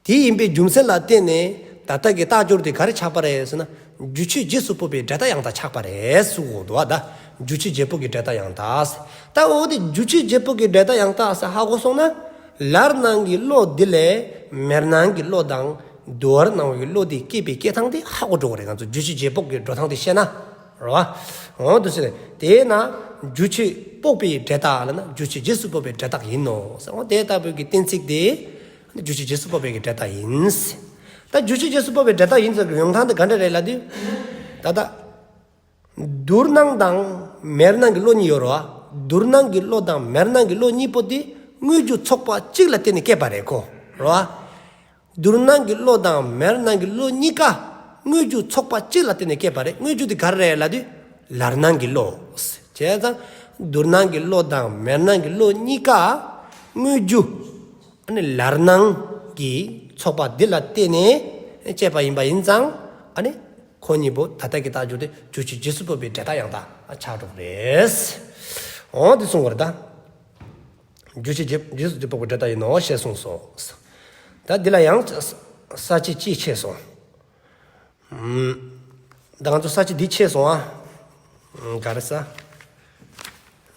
དེ་ཡིན་པའི་རྒྱུ་མཚན་ལ་བརྟེན་ནས་ད་ལྟ་གི་རྟགས་སྦྱོར་དེ་ག་རེ་ཆགས་པ་རེད་ཟེར་ན། རྒྱུ་ཆོས་རྗེས་སུ་དཔོག་པའི་འབྲས་རྟགས་ཡང་དག་ཆགས་པ་རེད་ཟེར་གོ་འདུག་བ། ད་རྒྱུ་ཆོས་རྗེས་དཔོག་གི་འབྲས་རྟགས་ཡང་དག་ཟེར། ད་འོ་དེ་རྒྱུ་ཆོས་རྗེས་དཔོག་གི་འབྲས་རྟགས་ཡང་དག་ཟེར་ཧ་གོ་སོང་ན། ལར་སྣང་གི་བློ་འདི་ལས་མེར་སྣང་གི་བློ་དང་དུ་བར་སྣང་བའི་བློ་དེ་སྐྱེས་པའི་སྐྱེ་སྟངས་དེ་ཧ་གོ་འགྲོ་གི་རེད། ང་ཚོ་རྒྱུ་ཆོས་རྗེས་དཔོག་གི་འགྲོ་སྟངས་དེ་ཤེས་ན། རེད་བ། འོ་དེ་ཟེར་ནས་དེས་ན་རྒྱུ་ཆོས་དཔོག་པའི་འབྲས་རྟགས་ལབ་ན་རྒྱུ་ཆོས་རྗེས་སུ་དཔོག་པའི་འབྲས་རྟགས་ཡིན་ནོ་ཟེར། འོ་དེ་ལྟ་བུའི་གི་གཏན་ཚིགས་དེ་རྒྱུ་ཆོས་རྗེས་སུ་དཔོག་པའི་གི་འབྲས་རྟགས་ཡིན། ད་རྒྱུ་ཆོས་རྗེས་སུ་དཔོག་པའི་འབྲས་རྟགས་ཡིན་ཟེར་གི་ཡོང་སྟངས་དེ་ག་འདྲ་རེད་ལབ་དུས། ད་ལྟ་དུར་སྣང་དང་མེར་སྣང་གི་བློ་གཉིས་ཡོད་རེད་བ། དུར་སྣང་གི་བློ་དང་མེར་སྣང་གི་བློ་གཉིས་པོ་དེ་དངོས་རྒྱུ་ཚོགས་པ་གཅིག་ལ་བརྟེན་ནས་སྐྱེས་པ་རེད་ཁོ། རེད་བ། དུར་སྣང་གི་བློ་དང་མེར་སྣང་གི་བློ་གཉིས་ཀ་དངོས་རྒྱུ་ཚོགས་པ་གཅིག་ལ་བརྟེན་ནས་སྐྱེས་པ་རེད། དངོས་རྒྱུ་དེ་ག་རེ་རེད་ལབ་དུས་ལར་སྣང་གི་བློ། བྱས་ཙང་དུར་སྣང་གི་བློ་དང་མེར་སྣང་གི་བློ་གཉིས་ཀ་དངོས་རྒྱུ། ཨ་ནི་ལར་སྣང་གི་ཚོགས་པ་འདི་ལ་བརྟེན་ནས་སྐྱེས་པ་ཡིན་པ་ཡིན་ཙང་། ཨ་ནི་ཁོ་གཉིས་པོ་ད་ལྟ་གི་རྟགས་སྦྱོར་དེ་རྒྱུ་ཆོས་རྗེས་སུ་དཔོག་པའི་འབྲས་རྟགས་ཡང་དག་ཆགས་འགྲོ་གི་རེད། འོ་འདི་གསུང་བར་ད། རྒྱུ་ཆོས་རྗེས་རྗེས་སུ་དཔོག་པའི་འབྲས་རྟགས་ཡིན་ནོ་ཞེས་གསུངས་སོ། ད་འདི་ལ་ཡང་ས་བཅད་གཅིག་ཆད་སོང་། ཨམ། ད་ང་ཚོ་ས་བཅད་འདི་ཆད་སོང་ཨ། ཨམ། ག་རེ་ཟེར།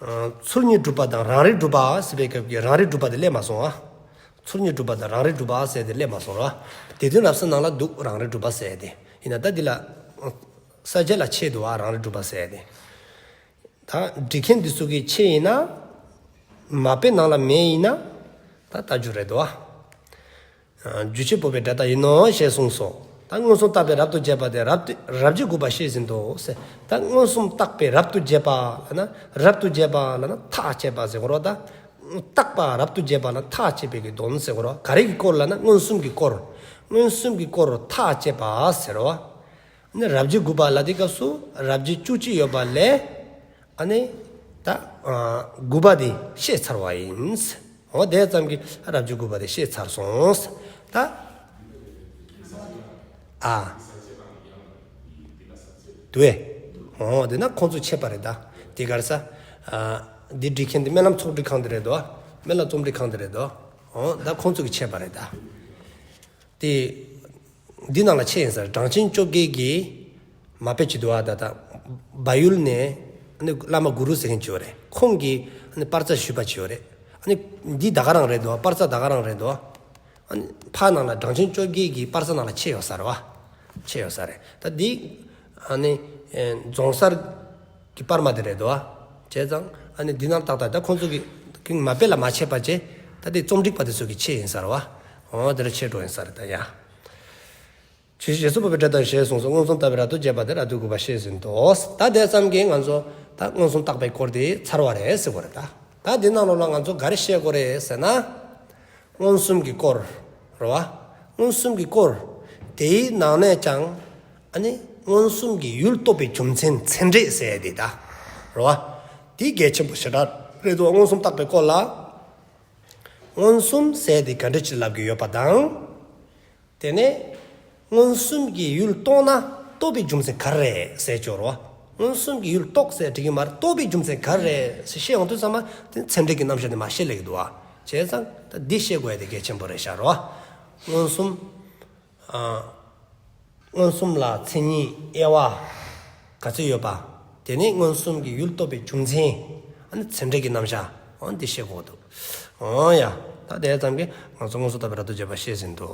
ཨ། ཚུལ་གཉིས་སྒྲུབ་པ་དང་རང་རིག་སྒྲུབ་པ་ཟེར་བའི་སྐབས་ཀྱི་རང་རིག་སྒྲུབ་པ་དེ་སླེབས་མ་སོང་ཨ། ཚུལ་གཉིས་སྒྲུབ་པ་དང་རང་རིག་སྒྲུབ་པ་ཟེར་དེ་སླེབས་མ་སོང་ར། སྡེ་བདུན་རབ་གསལ་ནང་ལ་འདུག་རང་རིག་སྒྲུབ་པ་ཟེར་དེ། ཡིན་ན་ད་འདི་ལ་ས་བཅད་ལ་ཆད་འདུག་ཨ། རང་རིག་སྒྲུབ་པ་ཟེར་དེ། ད་འགྲེལ་མཁན་འདི་ཚོ་གི་ཆེད་ཡིན་ན། མ་དཔེ་ནང་ལ་མེད་ཡིན་ན། ད་ལྟ་རྒྱུ་རེད་དོ། རྒྱུ་ཆོས་དཔོག་པའི་འབྲས་རྟགས་ཡིན་ནོ་ཞེས་གསུངས་སོ། ད་མངོན་སུམ་བརྟག་པའི་རབ་ཏུ་བྱེད་པ་དེ་རབ་ཏུ་རབ་བྱེད་དགུ་པ་བཤད་ཟིན་ཏོ་ཟེར། ད་མངོན་སུམ་བརྟག་པའི་རབ་ཏུ་བྱེད་པ་ལབ་ན་རབ་ཏུ་བྱེད་པ་ལབ་ན་ཐག་བཅད་པ་ཟེར་གོ་རོ། ད་བརྟག་པ་རབ་ཏུ་བྱེད་པ་ལ་ཐག་བཅད་པའི་གི་དོན་ཟེར་གོ་རོ། ག་རེ་གི་སྐོར་ལབ་ན་མངོན་སུམ་གྱི་སྐོར། མངོན་སུམ་གྱི་སྐོར་ཐག་བཅད་པ་ཟེར་རོ། ནི་རབ་བྱེད་དགུ་པ་ལ་དེ་སྐབས་སུ་རབ་བྱེད་བཅུ་གཅིག་ཡོད་པ་ལས། ཨ་ནི་ད་ཨ་དགུ་པ་དེ་བཤད་ཚར་བ་ཡིན། འོ་དེ་ཙམ་གྱིས་རབ་བྱེད་དགུ་པ་དེ་བཤད་ཚར་སོང་། ད་ཨ་དུ་བས། འོ་དེ་ན་ཁོང་ཚོ་ཆད་པ་རེད་ད། དེ་ག་རེ་ཟེར། ཨ་འདི་འགྲེལ་མཁན་དེ་སྨོན་ལམ་ཚོགས་སྒྲིག་ཁང་དེ་རེད་དོ། སྨོན་ལམ་རྩོམ་སྒྲིག་ཁང་དེ་རེད་དོ། འོ་ད་ཁོང་ཚོ་གི་ཆད་པ་རེད་ད། དེ། འདི་ནང་ལ་ཆད་ཡིན་ས་རེད། གྲངས་ཅན་བཅོ་བརྒྱད་ཀྱི་མ་དཔེ་ཅིག་འདུག་ཨ། ད་ད་བལ་ཡུལ་ནས་ཨ་ནི་བླ་མ་གུ་རུ་ཟེར་མཁན་ཅིག་ཡོད་རེད། ཁོང་གིས་ཨ་ནི་པར་རྩ་ཞུས་པ་ཅིག་ཡོད་རེད། ཨ་ནི་འདི་ད་ག་རང་རེད་འདུག་ཨ། པར་རྩ་ད་ག་རང་རེད་འདུག་ཨ། ཨ་ནི་ཕར་ནང་ལ་གྲངས་ཅན་བཅོ་བརྒྱད་ཀྱི་པར་རྩ་ནང་ལ་ཆད་ཡོད་ས་རེད་བ། ཆད་ཡོད་ས་རེད། ད་འདི་ཨ་ནི་ཨེ་རྫོང་སར་གི་པར་མ་དེ་རེད་དོ། བྱས་ཙང་ཨ་ནི་འདི་ནང་ཏག་ཏག་ད་ཁོང་ཚོ་གི་གི་མ་དཔེ་ལ་མ་ཆད་པ་བྱས། ད་དེ་རྩོམ་སྒྲིག་པ་དེ་ཚོ་གི་ཆད་ཡིན་ས་རེད་བ། འོ་དེ་ལ་ཆད་འགྲོ་ཡིན་ས་རེད་ད་ཡ། ཆོས་རྗེས་སུ་དཔོག་པའི་འབྲས་རྟགས་ཞེས་གསུངས་སོ། མངོན་སུམ་བརྟག་པའི་རབ་ཏུ་བྱེད་པ་དེ་རབ་བྱེད་དགུ་པ་བཤད་ཟིན་ཏོ། ད་དེ་ཙམ་གྱིས་ང་ཚོ་ད་མངོན་སུམ་བརྟག་པའི་སྐོར་དེ་ཚར་བ་རེད་ཟེར་བ་རེད་ད། ད་དེ་ནང་ལོགས་ལ་ང་ཚོ་ག་རེ་བཤད་དགོས་རེད་ཟེར་ན། མངོན་སུམ་གྱི་སྐོར། རེད་བ། མངོན་སུམ་གྱི་སྐོར། དེའི་ནང་ནས་ཀྱང་། ཨ་ནི་མངོན་སུམ་གྱི་ཡུལ་རྟོགས་པའི་རྒྱུ་མཚན་ཚད་འབྲས་ཟེར་ཡ་དེ་ད། རེད་བ། དེ་གལ་ཆེན་པོ་ཞེ་དྲག་རེད་འདུག་མངོན་སུམ་བརྟག་པའི་སྐོར་ལ། མངོན་སུམ་ཟེར་ཡ་དེ་ག་འདྲ་ཅིག་ལབ་ཀྱི་ཡོད་པ་དང་། དེ་ནས་མངོན་སུམ་གྱི་ཡུལ་རྟོགས་ན་རྟོགས་པའི་རྒྱུ་མཚན་ག་རེ་རེད་ཟེར་ཅོག་རེད་བ། མངོན་སུམ་གྱི་ཡུལ་རྟོགས་ཟེར་འགྲིག་གི་མ་རེད། རྟོགས་པའི་རྒྱུ་མཚན་ག་རེ་རེད་ཟེར་བཤད་ཡོང་དུས་ཙམ་པ་དེ་ཚད་འབྲས་ཀྱི་རྣམ་གཞག་དེ་མ་བཤད་ལེགས་འདུག་བ། བྱས་ཙང་ད་འདི་བཤད་དགོས་ཡ་དེ་གལ་ཆེན་པོ་རེད་ཤག་རེད་བ། མངོན་སུམ། ཨ། མངོན་སུམ་ལ་མཚན་ཉིད་དབྱེ་བ་ག་ཚོད་ཡོད་པ། དེ་ནས་མངོན་སུམ་གྱི་ཡུལ་རྟོགས་པའི་རྒྱུ་མཚན། ཨ་ནི་ཚད་འབྲས་ཀྱི་རྣམ་གཞག་འོ་འདི་བཤད་དགོས་འདུག་འོང་ཡ། ད་དེ་ཙམ་གྱིས་ང་ཚོ་མངོན་སུམ་རྟོགས་པའི་རབ་ཏུ་བྱེད་པ་ཤེས་ཟིན་ཏོ།